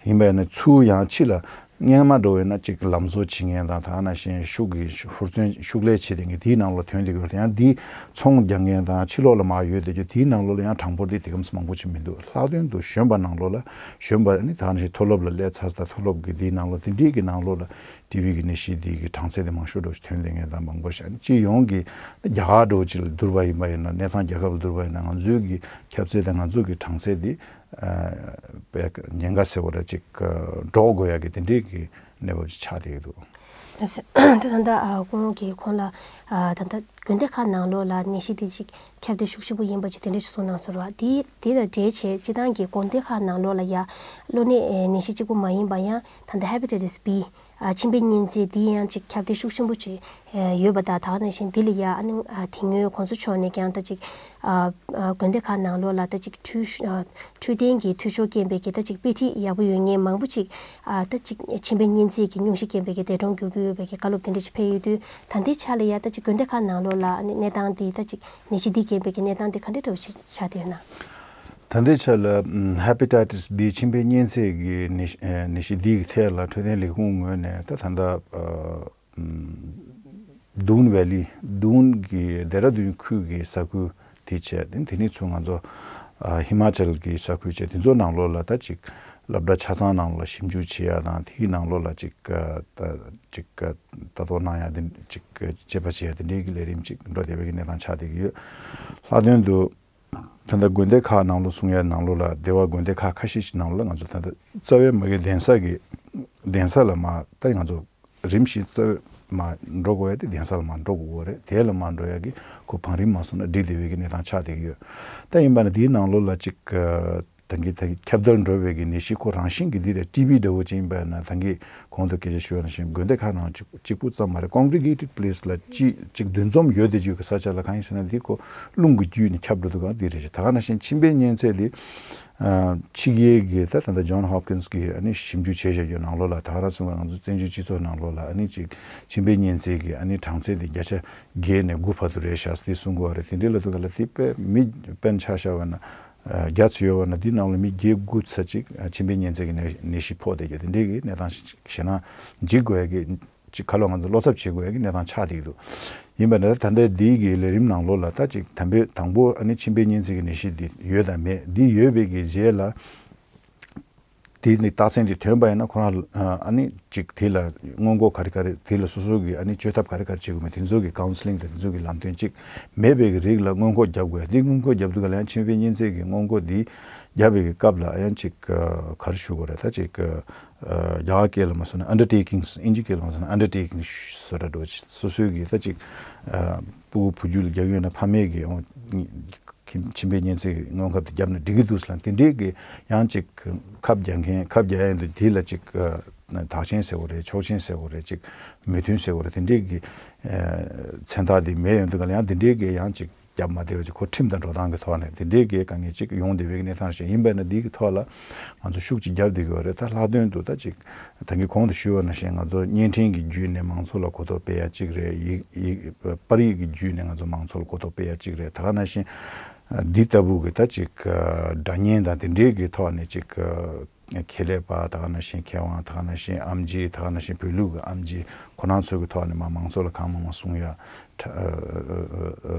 ཡིན་པ་ཡིན་ན་ཚུར་ཡང་ཕྱི་ལ་སྔོན་མ་འགྲོ་བས་ན་ཅིག་ལམ་བཟོ་བྱེད་མཁན་དང་། ད་ག་ནང་བཞིན་ཤུགས་ཀྱི་ཧུར་བརྩོན་ཤུགས་ལས་བྱེད་མཁན་དེའི་ནང་ལོགས་ཐོན་བསྡད་ཀྱི་ཡོད་རེད། ཡང་འདི་ཚོང་རྒྱག་མཁན་དང་ཕྱི་ལོགས་ལ་མར་ཡོད་བསྡད་རྒྱུ་དེའི་ནང་ལོགས་ལ་ཡང་གྲངས་འབོར་དེ་དེ་གམ་མང་པོ་ཅིག་མི་འདུག་ལྷག་དོན་དུ་གཞོན་པ་ནང་ལོགས་ལ། གཞོན་པ་ནི་ད་ག་ནང་བཞིན་མཐོ་སློབ་ལ་སླེབས་ཚར་ས་དང་མཐོ་སློབ་ཀྱི་དེའི་ནང་ལོགས་དེ་འདྲའི་གི་ནང་ལོགས་ལ་ཊི་བི་གི་ནད་གཞི་དེ་གི་གྲངས་ཚད་དེ་མང་ཤོས་འགྲོ་ཐོན་བསྡད་མཁན་དང་མང་པོ་ཞིག་སྤྱི་ཡོངས་ཀྱི་རྒྱ་གར་འགྲོ་ཅིག་ལ་བསྡུར་བ་ཡིན་པ་ཡིན་ན། གནས་ཚང་རྒྱལ་ཁབ་ལ་བསྡུར་བ་ཡིན་ན་ང་ཚོའི་གི་ཁྱབ་ཚད་དང་ང་ཚོའི་གི་གྲངས་ཚད་དེ་དཔེ་ཉེན་ཁ་ཟེར་བ་ར་ཅིག་འགྲོ་དགོས་ཡ་གི་དེ་འདྲའི་གི་གནས་བབ་ཅིག་ཆགས་བསྡད་ཀྱི་འདུག་ད་ད་ལྟ་ཨ་ཁོང་གིས་ཁོང་ལ་ཨ་ད་ལྟ་དགོན་སྡེ་ཁག་ནང་ལོགས་ལ་ནད་གཞི་དེ་ཅིག་ཁྱབ་གདལ་ཤུགས་ཆེན་པོ་ཡིན་པ་ཅིག་དེ་འདྲ་ཞིག་གསུངས་གནང་སོང་ར། དེ་དེ་དང་འབྲེལ་བྱས་སྤྱི་བཏང་གི་དགོན་སྡེ་ཁག་ནང་ལོགས་ལ་ཡ་གློ་ནད་ནད་གཞི་གཅིག་པུ་མ་ཡིན་པ་ཡང་ད་ལྟ་Hepatitis B ཨ་མཆིན་པའི་གཉན་ཚད་འདི་ཡང་ཅིག་ཁྱབ་གདལ་ཤུགས་ཆེན་པོ་ཅིག་ཡོད་པ་དང་། ད་ག་ནང་བཞིན་འདི་ལ་ཡ་ཨ་ནི་ཨ་དེ་སྔོན་གོང་ས་མཆོག་ནས་ཀྱང་ད་ཅིག་ཨ་ཨ་དགོན་སྡེ་ཁག་ནང་ལོགས་ལ་ད་ཅིག་འཕྲོད་ཨ་འཕྲོད་བསྟེན་གྱི་འཐུས་ཤོར་རྐྱེན་པས་ཀྱི་ད་ཅིག་དཔེ་ཁྲིད་ཡག་པོ་ཡོད་མཁན་མང་པོ་ཅིག་ཨ་ད་ཅིག་མཆིན་པའི་གཉན་ཚད་ཀྱི་སྙུང་གཞི་རྐྱེན་པས་ཀྱི་འདས་གྲོངས་གྱུར་གྱི་ཡོད་པའི་གི་བཀའ་སློབ་དེ་འདྲ་ཅིག་ཕེབས་ཡོད་དུས། ད་ལྟའི་ཆ་ལ་ཡ་ད་ཅིག་དགོན་སྡེ་ཁག་ནང་ལོགས་ལ་ཨ་ནི་གནས་སྟངས་འདི་ད་ཅིག་ནད་གཞི་འདིའི་རྐྱེན་པས་ཀྱི་གནས་སྟངས་འདི་ག་འདྲ་འདྲ་བོ་ཞིག་ཆགས་བསྡད་ཡོད་ན། ད་ལྟའི་ཆ་ལ་ཨམ་Hepatitis B མཆིན་པའི་གཉན་ཚད་ཀྱི་ནད་གཞི་ཨ་ནད་གཞི་འདིའི་ཐད་ལ་འཕྲོད་བསྟེན་ལས་ཁུངས་ངོས་ནས་ད་ད་ལྟ་ཨ་ཨམ་Doon Valley Doon གི་ལྡེ་ར་ལྡུན་ཁུལ་གྱི་ས་ཁུལ་དེ་བྱས། དེ་དེ་ནས་ཚུར་ང་ཚོ་ཨ་ཧི་མ་ཅལ་གྱི་ས་ཁུལ་བྱས། དེ་ཚོ་ནང་ལོགས་ལ་ད་ཅིག་སློབ་གྲྭ་ཆ་ཚང་ནང་ལོགས་ལ་ཞིབ་འཇུག་བྱེད་ཡ་དང་། དེའི་ནང་ལོགས་ལ་ཅིག་ཨ་ད་ཅིག་ཨ་ལྟ་རྟོག་གནང་ཡ་དེ་ཅིག་ཨ་དཔྱད་པ་བྱེད་ཡ་དེ་འདྲའི་གི་ལས་རིམ་ཅིག་འགྲོ་བསྡད་པའི་གི་གནས་སྟངས་ཆགས་བསྡད་ཀྱི་ཡོད། ལྷག་དོན་དུ་ད་ལྟ་དགོན་སྡེ་ཁག་ནང་ལོགས་གསུང་ཡ་ནང་ལོགས་ལ། སྡེ་བ་དགོན་སྡེ་ཁག་ཁ་ཤས་ཤིག་ནང་ལོགས་ལ་ང་ཚོ་ད་ལྟ་རྩ་བའི་མ་གི་གདན་ས་གི་གདན་ས་ལ་མར་ད་ང་ཚོ་རིམ་བཞིན་རྩ་བའི་མར་འགྲོ་དགོས་ཡ་དེ་གདན་ས་ལ་མར་འགྲོ་དགོས་རེད། དེ་ལ་མར་འགྲོ་ཡ་གི་ཁོ་བང་རིམ་མ་སོང་ན་འགྲིག་བསྡད་པའི་གི་གནས་སྟངས་ཆགས་བསྡད་ཀྱི་ཡོད། ད་ཡིན་པ་ན་དེའི་ནང་ལོགས་ལ་ཅིག་ཨ་ད་གིན་ད་གིན་ཁྱབ་གདལ་འགྲོ་བའི་གི་ནད་གཞི་ཁོ་རང་བཞིན་གྱི་འདི་རེད། ཊི་བི་འདྲ་བོ་ཅིག་ཡིན་པ་ན་ད་གིན་གོང་དུ་སྐད་ཆ་ཞུས་པ་ནང་བཞིན་དགོན་སྡེ་ཁག་ནང་གཅིག་གཅིག་པུ་ཙམ་མ་རེད། Congregated place ལ་ཅིག་ཅིག་འདུ་འཛོམས་ཡོད་བསྡད་རྒྱུ་གི་ས་ཆ་ལ་གང་ཡིན་ཟེར་ན་འདི་ཁོ་རླུང་གི་བརྒྱུད་ནས་ཁྱབ་འགྲོ་དུས་གང་འདི་རེད་ཤག་ད་ག་ནང་བཞིན་མཆིན་པའི་གཉན་ཚད་འདི་ཨ་ཕྱི་རྒྱལ་གྱི་ད་ད་ལྟ་John Hopkins གི་ཨ་ནི་ཞིབ་འཇུག་བྱས་བཞག་རྒྱུ་ནང་ལོགས་ལ། ད་ག་རང་སོང་ང་ཚོ་བཙན་བྱོལ་སྤྱི་ཚོགས་ནང་ལོགས་ལ་ཨ་ནི་ཅིག་མཆིན་པའི་གཉན་ཚད་ཀྱི་ཨ་ནི་གྲངས་ཚད་དེ་བརྒྱ་ཆ་བརྒྱད་ནས་དགུ་བར་དུ་རེད་ཤག་ཟེར་གསུང་གི་ཡོད་རེད། དེ་འདྲའི་ལབ་དུས་ག་ལ་དེ་དཔེ་མི་དཔེར་ན་ཆ་བཞག་པ་ན་ཨ་བརྒྱ་ཙམ་ཡོད་པ་ན་དེའི་ནང་ལ་མི་བརྒྱད་དགུ་ཙམ་ཅིག་ཨ་མཆིན་པའི་གཉན་ཚད་ཀྱི་ནད་ནད་གཞི་ཕོག་བསྡད་རྒྱུ་དེ་འདྲའི་གི་གནས་སྟངས་ཤིག་ཞེད་སྣང་འཇིགས་དགོས་ཡ་གི་ཅིག་ཁ་ལོ་ང་ཚོ་བློ་འཚབ་བྱེད་དགོས་ཡ་གི་གནས་སྟངས་ཆགས་བསྡད་ཀྱི་འདུག་ཡིན་པ་ནི་ད་ལྟའི་འདིའི་གི་ལས་རིམ་ནང་ལོགས་ལ་ད་ཅིག་དམ་པའི་དང་པོ་ཨ་ནི་མཆིན་པའི་གཉན་ཚད་ཀྱི་ནད་གཞི་འདི་ཡོད་དང་མེད། འདི་ཡོད་པའི་གི་རྗེས་ལ་དེ་ནི་རྟགས་མཚན་དེ་ཐོན་པ་ཡིན་ན་ཁོ་རང་ཨ་ནི་ཅིག་དེ་ལ་སྔོན་འགོག་ག་རེ་ག་རེ། དེ་ལ་སོ་སོ་གི་ཨ་ནི་བཅོས་ཐབས་ག་རེ་ག་རེ་བྱེད་དགོས་མེད། དེ་ཚོ་གི་ཀའུན་སི་ལིང་དང་དེ་ཚོ་གི་ལམ་སྟོན་ཅིག་མེད་པའི་གི་རིགས་ལ་སྔོན་འགོག་རྒྱབ་དགོས། དེ་སྔོན་འགོག་རྒྱབ་དུས་ག་ལ་ཡང་མཆིན་པའི་གཉན་ཚད་ཀྱི་སྔོན་འགོག་དེ་རྒྱབ་པའི་གི་སྐབས་ལ་ཡང་ཅིག་ག་རེ་ཞུ་དགོས་རེད། ད་ཅིག་རྒྱ་གར་སྐད་ལ་མ་སོང་ན་undertakings། ཨིན་ཇི་སྐད་ལ་མ་སོང་ན་undertakings་བཟོ་འདྲ་འགྲོ། སོ་སོའི་གི་ད་ཅིག་ཨ་སྤུ་གུ་བུ་རྒྱུད་ལ་རྒྱག་ཡོད་ན་ཕ་མས་གི་ཨོ་མཆིན་པའི་གཉན་ཚད་ཀྱི་སྔོན་ཁབ་དེ་བརྒྱབ་ན་འགྲིག་གི་འདུག་ཟེར་ལ། དེ་འདྲའི་གི་ཡང་ཅིག་ཁབ་རྒྱག་མཁན་ཁབ་རྒྱག་ཡ་ཡིན་དུས་དེ་ལ་ཅིག་ཨ་དག་ཆེན་ཟེར་དགོས་རེད། ཆོག་མཆན་ཟེར་དགོས་རེད། ཅིག་མོས་མཐུན་ཟེར་དགོས་རེད། དེ་འདྲའི་གི་ཨ་མཚན་རྟགས་དེ་མེད་ཡོང་དུས་ག་ལ་ཡང་དེ་འདྲའི་གི་ཡང་ཅིག་རྒྱབ་མ་བདེ་བ་ཅིག་ཁོ་ཁྲིམས་དང་འགྲོ་སྟངས་ཀྱི་ཐོག་ནས་དེ་འདྲའི་གི་དཀའ་ངལ་ཅིག་ཡོང་བསྡད་པའི་གནས་སྟངས་ཤིག་ཡིན་པས་ན། འདི་གི་ཐོག་ལ་ང་ཚོ་ཤུགས་ཅིག་རྒྱབ་བསྡད་ཀྱི་ཡོད་རེད། ད་ལྷག་དོན་དུ་ད་ཅིག་ད་གིན་གོང་དུ་ཞུས་པ་ནང་བཞིན་ང་ཚོ་བརྙན་འཕྲིན་གྱི་བརྒྱུད་ནས་མང་ཚོགས་ལ་གོ་རྟོགས་སྤེལ་ཡ་གཅིག་རེད། ཡིག་ཡིག་པར་རིས་ཀྱི་བརྒྱུད་ནས་ང་ཚོ་མང་ཚོགས་ལ་གོ་རྟོགས་སྤེལ་ཡ་གཅིག་རེད། ད་ག་ནང་བཞིན་འདི་ལྟ་བུ་གི་ད་ཅིག་སྒྲ་སྙན་དང་དེ་འདྲའི་གི་ཐོག་ནས་ཅིག་ཁེ་ལས་པ། ད་ག་ནང་བཞིན་མཁས་དབང་། ད་ག་ནང་བཞིན་ཨེམ་ཆི། ད་ག་ནང་བཞིན་བོད་ལུགས་ཀྱི་ཨེམ་ཆི། ཁོ་རང་ཚོའི་གི་ཐོག་ནས་མ་མང་ཚོགས་ལ་གང་མང་མང་གསུང་ཡ། ཁྲ་ཨ་ཨ་ཨ་ཨ་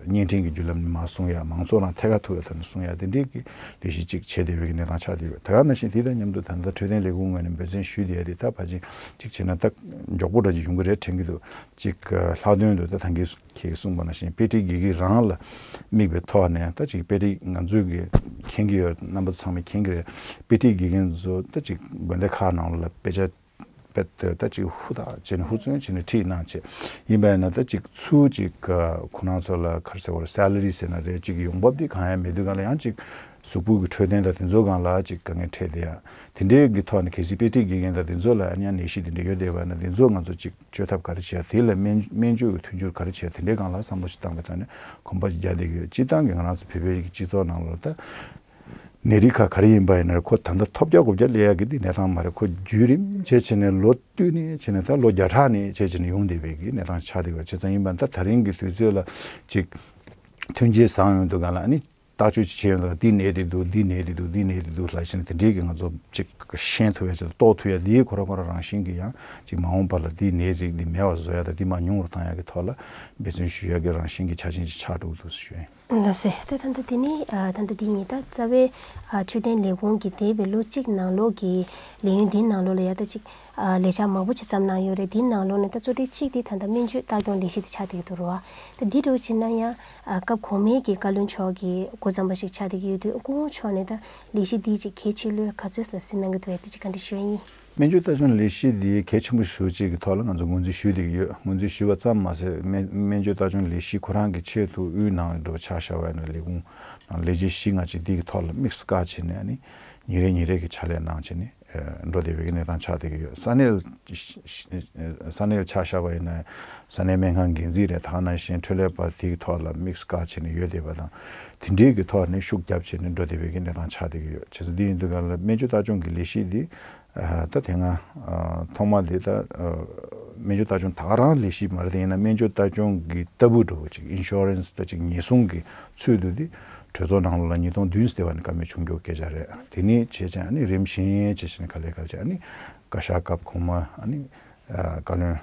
བརྙན་འཕྲིན་གྱི་བརྒྱུད་ལམ་ནས་མར་གསུང་ཡ། མང་ཚོགས་རང་ཐད་ཀར་ཐུག་ཡ་ཐོག་ནས་གསུང་ཡ། དེ་འདྲའི་གི་ལས་གཞི་གཅིག་བྱེད་བསྡད་པའི་གི་གནས་སྟངས་ཆགས་བསྡད་ཡོད། ད་ག་ནང་བཞིན་དེ་དང་མཉམ་དུ་ད་ལྟ་འཕྲོད་བསྟེན་ལས་ཁུངས་ངོས་ནས་འབད་བརྩོན་ཞུས་བསྡད་ཡ་དེ་ད་ཕལ་ཆེར་གཅིག་བྱས་ན་ད་མགྱོགས་པོ་འདྲ་ཅིག་ཡོང་གི་རེད་དྲན་གི་འདུག་གཅིག་ལྷག་དོན་དུ་ད་ད་གིན་ཁྱེད་ཀྱིས་གསུངས་པ་ནང་བཞིན་དཔེ་ཁྲིད་དགེ་རྒན་རང་ལ་དམིགས་པའི་ཐོག་ནས་ད་གཅིག་དཔེ་ཁྲིད་ང་ཚོས་གི་མཁྱེན་གི་ཡོད། རྣམ་པ་ཚང་མས་མཁྱེན་གི་རེད། དཔེ་ཁྲིད་དགེ་རྒན་ཚོ་ད་གཅིག་དགོན་སྡེ་ཁག་ནང་ལ་དཔེ་ཆ་ པད་ད་ཅིག་ཧུར་ཐག་བྱས་ནས་ཧུར་བརྩོན་བྱས་ནས་ཁྲིད་གནང་བྱས། ཡིན་པས་ན་ད་ཅིག་ཚུར་ཅིག་ཁོ་རང་ཚོ་ལ་ག་རེ་ཟེར་བ་རེད། སེ་ལ་རི་ཟེར་ན་རེད། ཅིག་ཡོང་འབབ་དེ་གང་ཡང་མེད་དུས་གང་ལ་ཡང་ཅིག་གཟུགས་པོ་གི་འཕྲོད་བསྟེན་དང་དེ་ཚོ་སྒང་ལ་ཅིག་དཀའ་ངལ་འཕྲད་བསྡད་ཡ། དེ་འདྲའི་གི་ཐོག་ནས་གལ་སྲིད་དཔེ་ཁྲིད་དགེ་རྒན་དང་དེ་ཚོ་ལ་ཡང་ནད་གཞི་དེ་འདྲ་ཡོད་བསྡད་པ་ན་དེ་ཚོ་ང་ཚོ་ཅིག་བཅོས་ཐབས་ག་རེ་བྱེད་ཡ། དེ་ལ་སྨན་སྨན་བཅོས་ཀྱི་མཐུན་འགྱུར་ག་རེ་བྱེད་ཡ། དེ་འདྲའི་སྒང་ལ་བསམ་བློ་ཞིག་བཏང་བའི་ཐོག་ནས་གོམ་པ་ཞིག་རྒྱག་བསྡད་ཀྱི་ཡོད། སྤྱིར་བཏང་གི་ང་རང་ཚོ་བོད་པའི་གི་སྤྱི་ཚོགས་ནང་ལོགས་ད་ནད་རིགས་ཁག་ག་རེ་ཡིན་པ་ཡིན་ན་རེད། ཁོ་ད་ལྟ་ཐོལ་རྒྱག་རྒོལ་རྒྱག་སླེབས་ཡ་གི་དེ་གནས་སྟངས་མ་རེད། ཁོ་བརྒྱུད་རིམ་བྱས་བྱས་ནས་ལོ་བསྟུད་ནས་བྱས་ནས་ད་ལོ་བརྒྱ་ཕྲག་ནས་བྱས་བྱས་ནས་ཡོང་བསྡད་པའི་གི་གནས་སྟངས་ཆགས་བསྡད་ཡོད། བྱས་ཙང་ཡིན་པ་ད་ད་རིང་གི་དུས་ཚོད་ལ་ཅིག་མཐུན་རྐྱེན་བཟང་ཡོང་དུས་སྒང་ལ་ཨ་ནི། བརྟག་དཔྱད་བྱེད་ཡོང་དུས་འདི་ནད་འདི་འདུག་འདི་ནད་འདི་འདུག་འདི་ནད་འདི་འདུག་ལབ་བྱས་ནས་དེ་འདྲའི་གི་ང་ཚོ་ཅིག་ཤེས་ཐུབ་ཡ་ཅིག་རྟོགས་ཐུབ་ཡ་འདི་ཁོ་རང་ཁོ་རང་རང་བཞིན་གི་ཡང་ཅིག་མ་འོངས་པ་ལ་འདི་ནད་རིགས་འདི་མེད་པ་བཟོ་ཡ་དང་འདི་མ་ཉུང་རུ་བཏང་ཡ་གི་ཐོག་ལ་འབད་བརྩོན་ཞུ་ཡ་གི་རང་བཞིན་གི་ཆ་རྐྱེན་ཅིག་ཆགས་འགྲོ་གི་འདུག་ཞུ་ཡ་ཡིན། ལགས་སོ། ད་ད་ལྟ་འདི་ནི་ཨ་ད་ལྟ་འདི་ཉིད་ད་རྩ་བའི་ཨ་འཕྲོད་བསྟེན་ལས་ཁུངས་ཀྱི་འདས་པའི་ལོ་གཅིག་ནང་ལོགས་ཀྱི་ལས་ཡུན་འདིའི་ནང་ལོགས་ལ་ཡ་ད་ཅིག་ཨ་ལས་འཆར་མང་པོ་ཅིག་བརྩམས་གནང་ཡོད་རེད། འདིའི་ནང་ལོགས་ནས་ད་གཙོ་གྲས་གཅིག་འདི་ད་ལྟ་སྨན་བཅོས་ལྟ་སྐྱོང་ལས་གཞི་དེ་ཆགས་བསྡད་ཀྱི་འདུག་རེད་བ། ད་འདི་འདྲ་བོ་བྱས་ན་ཡང་ཨ་སྐབས་གོང་མའི་གི་བཀའ་བློན་མཆོག་གིས་འགོ་བརྩམས་པ་ཞིག་ཆགས་བསྡད་ཀྱི་ཡོད་དུས་སྐུ་ངོ་མཆོག་ནས་ད་ལས་གཞི་འདི་ཅིག་གལ་ཆེ་ལོས་ག་ཚོད་ལ་གཟིགས་གནང་གི་འདུག་བས་འདི་ཅིག་བཀའ་འདྲི་ཞུ་ཡ་ཡིན། སྨན་བཅོས་ལྟ་སྐྱོང་ལས་གཞི་འདི་གལ་ཆེན་པོ་ཞེ་པོ་ཅིག་གི་ཐོག་ལ་ང་ཚོ་ངོས་འཛིན་ཞུས་བསྡད་ཀྱི་ཡོད། ངོས་འཛིན་ཞུས་པ་ཙམ་མ་ཟད་སྨན་སྨན་བཅོས་ལྟ་སྐྱོང་ལས་གཞི་ཁོ་རང་གི་ཆེད་དུ་དབུས་ནང་འགྲོ་ཆ་བཞག་པ་ཡིན་ན་ལས་ཁུངས་ནང་ལས་བྱེད་བཞི་ལྔ་ཅིག་འདི་གི་ཐོག་ལ་དམིགས་སུ་བཀར་བྱས་ནས་ཨ་ནི་ཉིན་རེ་ཉིན་རེ་གི་ཕྱག་ལས་གནང་བྱས་ནས་འགྲོ་བསྡད་པའི་གནས་སྟངས་ཆགས་བསྡད་ཀྱི་ཡོད། ས་གནས་ས་གནས་ཆ་བཞག་པ་ཡིན་ན་ས་གནས་སྨན་ཁང་འགན་འཛིན་རེད། ད་ག་ནང་བཞིན་འཕྲོད་ལས་པ་དེའི་ཐོག་ལ་དམིགས་སུ་བཀར་བྱས་ནས་ཡོད་བསྡད་པ་དང་དེ་འདྲའི་གི་ཐོག་ནས་ཤུགས་རྒྱབ་བྱས་ནས་འགྲོ་བསྡད་པའི་གི་གནས་སྟངས་ཆགས་བསྡད་ཀྱི་ཡོད། བྱས་ཙང་འདི་ཡིན་དུས་ག་ལ་སྨན་བཅོས་ལྟ་སྐྱོང་གི་ལས་གཞི་འདི་ད་དེ་སྔ་ཐོག་མ་འདི་ད་སྨན་བཅོས་ལྟ་སྐྱོང་ད་ག་རང་ལས་གཞི་མ་རེད། དེ་ཡིན་ན་སྨན་བཅོས་ལྟ་སྐྱོང་གི་ལྟ་བུ་འདྲ་བོ་ཅིག་ཨིན་ཤོ་རན་སི་ད་ཅིག་ཉེན་སྲུང་གི་ཚུལ་དུ་འདི་གྲོས་ཚོགས་ནང་ལོགས་ལ་ཉིས་སྟོང་བདུན་ཙམ་དེ་བ་ནས་བཀའ་མོལ་བྱུང་རྒྱུ་སྐད་ཆ་རེད། དེ་ནས་བྱས་ཙང་ཨ་ནི་རིམ་བཞིན་བྱས་ཙང་ག་ལེ་ག་ལེ་བྱས་ཨ་ནི་བཀའ་ཤག་སྐབས་གོང་མ་ཨ་ནི་བཀའ་བློན་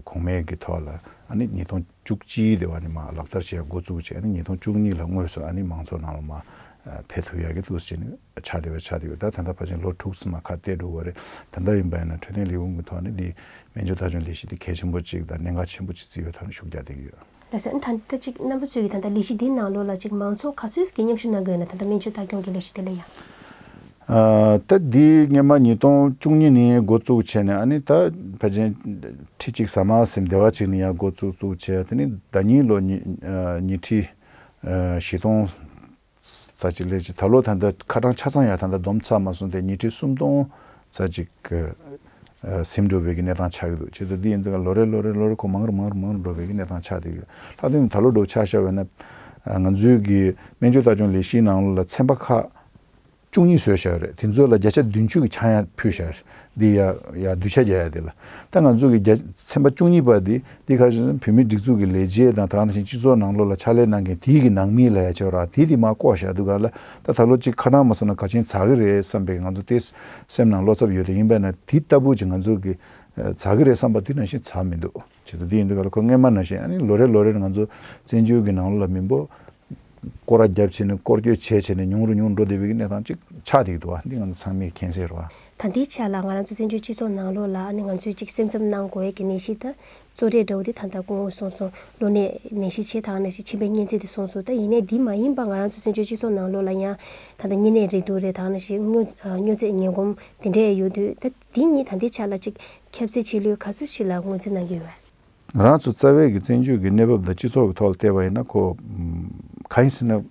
གོང་མའི་གི་ཐོག་ལ་ཨ་ནི་ཉིས་སྟོང་བཅུ་གཅིག་དེ་བ་ནས་མ་ལག་བསྟར་བྱས་འགོ་བཙུགས་བྱས་ཨ་ནི་ཉིས་སྟོང་བཅུ་གཉིས་ལ་དངོས་སུ་ཨ་ནི་མང་ཚོགས་ནང་ལ་མ་ཕེབས་ཐུབ་ཡག་གི་འདུག་ཟེར་ནས་ཆགས་བསྡད་པ་ཆགས་བསྡད་ཡོད། ད་ད་ལྟ་ཕལ་ཆེར་ལོ་དྲུག་ཙམ་མ་ཁ་གཏད་འགྲོ་བ་རེད། ད་ལྟ་ཡིན་པ་ཡིན་ན་འཕྲོད་བསྟེན་ལས་ཁུངས་ཀྱི་ཐོག་ནས་འདི་སྨན་བཅོས་ལྟ་སྐྱོང་ལས་གཞི་འདི་གལ་ཆེན་པོ་གཅིག་དང་གནད་འགག་ཆེན་པོ་གཅིག་བརྩིས་པའི་ཐོག་ནས་ཤུགས་རྒྱག་བསྡད་ཀྱི་ཡོད། ལགས་སོ། ད་ལྟ་གཅིག་རྣམ་པ་ཚོས་ཀྱི་ད་ལྟ་ལས་གཞི་འདིའི་ནང་ལོགས་ལ་གཅིག་མང་ཚོགས་ག་ཚོད་ཀྱིས་མཉམ་ཞུགས་གནང་གི་ཡོད་ན། ད་ལྟ་སྨན་བཅོས་ལྟ་སྐྱོང་གི་ལས་གཞི་དེ་ལ་ཡང་། ཨ་ད་འདི་སྔོན་མ་ཉིས་སྟོང་བཅུ་གཉིས་ནས་འགོ་བཙུགས་བྱས་ནས་ཨ་ནི་ད་ཕལ་ཆེར་ཁྲི་གཅིག་ཟ་མ་ཟིན་སྡེ་བ་གཅིག་ནས་ཡང་འགོ་བཙུགས་བཙུགས་བྱས། དེ་ནི་ཟླ་ཉིན་ལོ་ཉི་ཨ་ཉིས་ཁྲི་ཨ་བཞི་སྟོང་ཙམ་ཅིག་སླེབས་ཅིག་ད་ལོ་ད་ལྟ་ཁ་གྲངས་ཆ་ཚང་ཡང་ད་ལྟ་བསྡོམས་ཚར་མ་སོང་སྟེ་ཉིས་ཁྲི་སུམ་སྟོང་ཙམ་ཅིག་ཨ་ཟིན་འགྲོ་བའི་གི་གནས་སྟངས་ཆགས་ཀྱི་འདུག་བྱས་ཙང་འདི་ཡིན་དུས་ལོ་རེ་ལོ་རེ་ལོ་རེ་ཁོ་མང་རུ་མང་རུ་མང་རུ་འགྲོ་བའི་གི་གནས་སྟངས་ཆགས་བསྡད་ཡོད། ལྷག་དོན་ད་ལོ་འགྲོ་ཆ་བཞག་པ་ཡིན་ན་ཨ་ང་ཚོའི་གི་སྨན་བཅོས་ལྟ་སྐྱོང་ལས་གཞིའི་ནང་ལ་ཚན་པ་ཁག་བཅུ་གཉིས་བཟོས་བཞག་ཡོད་རེད། དེ་ཚོ་ལ་བརྒྱ་ཆ་བདུན་ཅུ་གི་ཆག་ཡང་ཕུལ་བཞག་ཡོད་རེད། འདི་ཡ་ཡ་བསྡུ་ཆ་རྒྱག་ཡ་དེ་ལ་ད་ང་ཚོ་གི་རྒྱ་ཚན་པ་བཅུ་གཉིས་པ་འདི་འདི་ག་རེ་ཟེར་ན་བོད་མིའི་སྒྲིག་འཛུགས་ཀྱི་ལས་བྱེད་དང་ད་ག་ནང་བཞིན་སྤྱི་ཚོགས་ནང་ལོགས་ལ་ཕྱག་ལས་གནང་མཁན་དེའི་གི་ནང་མི་ལ་ཡ་བྱས་ར་དེ་དེ་མ་བསྐོ་བཞག་འདུག་ག་ལ་ད་ད་ལོ་གཅིག་ཁ་གྲངས་མ་སོང་ན་ག་ཅན་ཚ་གི་རེད་བསམ་པའི་ང་ཚོ་དེ་སེམས་ནང་བློ་འཚབ་ཡོད་དེ་ཡིན་པས་ན་དེ་ལྟ་བུ་ཅིག་ང་ཚོ་གི་ཚ་གི་རེད་བསམ་པ་དེ་ནང་བཞིན་ཚ་མི་འདུག་བྱས་ཙང་དེ་ཡིན་འདུག་ག་ལ་ཁོ་སྔོན་མ་ནང་བཞིན་ཨ་ནི་ལོ་རེ་ལོ་རེར་ང་ཚོ་བཙན་བྱོལ་གི་ནང་ལོགས་ལ་མི་འབོར་སྐོར་ར་བརྒྱབ་བྱས་ནས་སྐོར་སྐྱོད་བྱས་བྱས་ནས་ཉུང་རུ་ཉུང་རུ་འགྲོ་བསྡད་པའི་གནས་སྟངས་ཅིག་ཆགས་བསྡད་ཀྱི་འདུག་བ། འདི་ང་ཚོ་ཚང་མས་མཁྱེན་གསལ་རེད་བ། ད་ལྟའི་ཆ་ལ་ང་རང་ཚོ་བཙན་བྱོལ་སྤྱི་ཚོགས་ནང་ལོགས་ལ་ཨ་ནི་ང་ཚོས་ཅིག་སེམས་འཚབ་གནང་དགོས་ཡས་ཀྱི་ནད་གཞི་ད་གཙོ་གྲས་འདྲ་བོ་དེ་ད་ལྟ་སྐུ་ངོ་གསུངས་སོང་། གློ་ནད་ནད་གཞི་ཆེ་དྲགས་ནད་གཞི་མཆིན་པའི་གཉན་ཚད་དེ་གསུངས་སོང་། ད་ཡིན་ནའི་འདི་མ་ཡིན་པ་ང་རང་ཚོ་བཙན་བྱོལ་སྤྱི་ཚོགས་ནང་ལོགས་ལ་ཡང་ད་ལྟ་གཉན་ནད་རེག་དུག་རེད། ད་ནད་གཞི་སྨྱོ་སྨྱོ་རྫས་ངན་གོམས་དེ་འདྲས་ཡོད་དུས་ད་འདི་གཉིས་ད་ལྟའི་ཆ་ལ་ཅིག་ཁྱབ་ཚད་ཆེ་ལོས་ག་ཚོད་ཞིག་ལ་ངོས་འཛིན་གནང་གི་ཡོད། ང་རང་ཚོ་རྩ་བའི་གི་བཙན་བྱོལ་གྱི་གནས་བབ་དང་སྤྱི་ཚོགས་ཀྱི་ཐོག་ལ་བལྟས་པ་ཡིན་ན་ཁོ་གང་ཡིན་ཟེར་ན་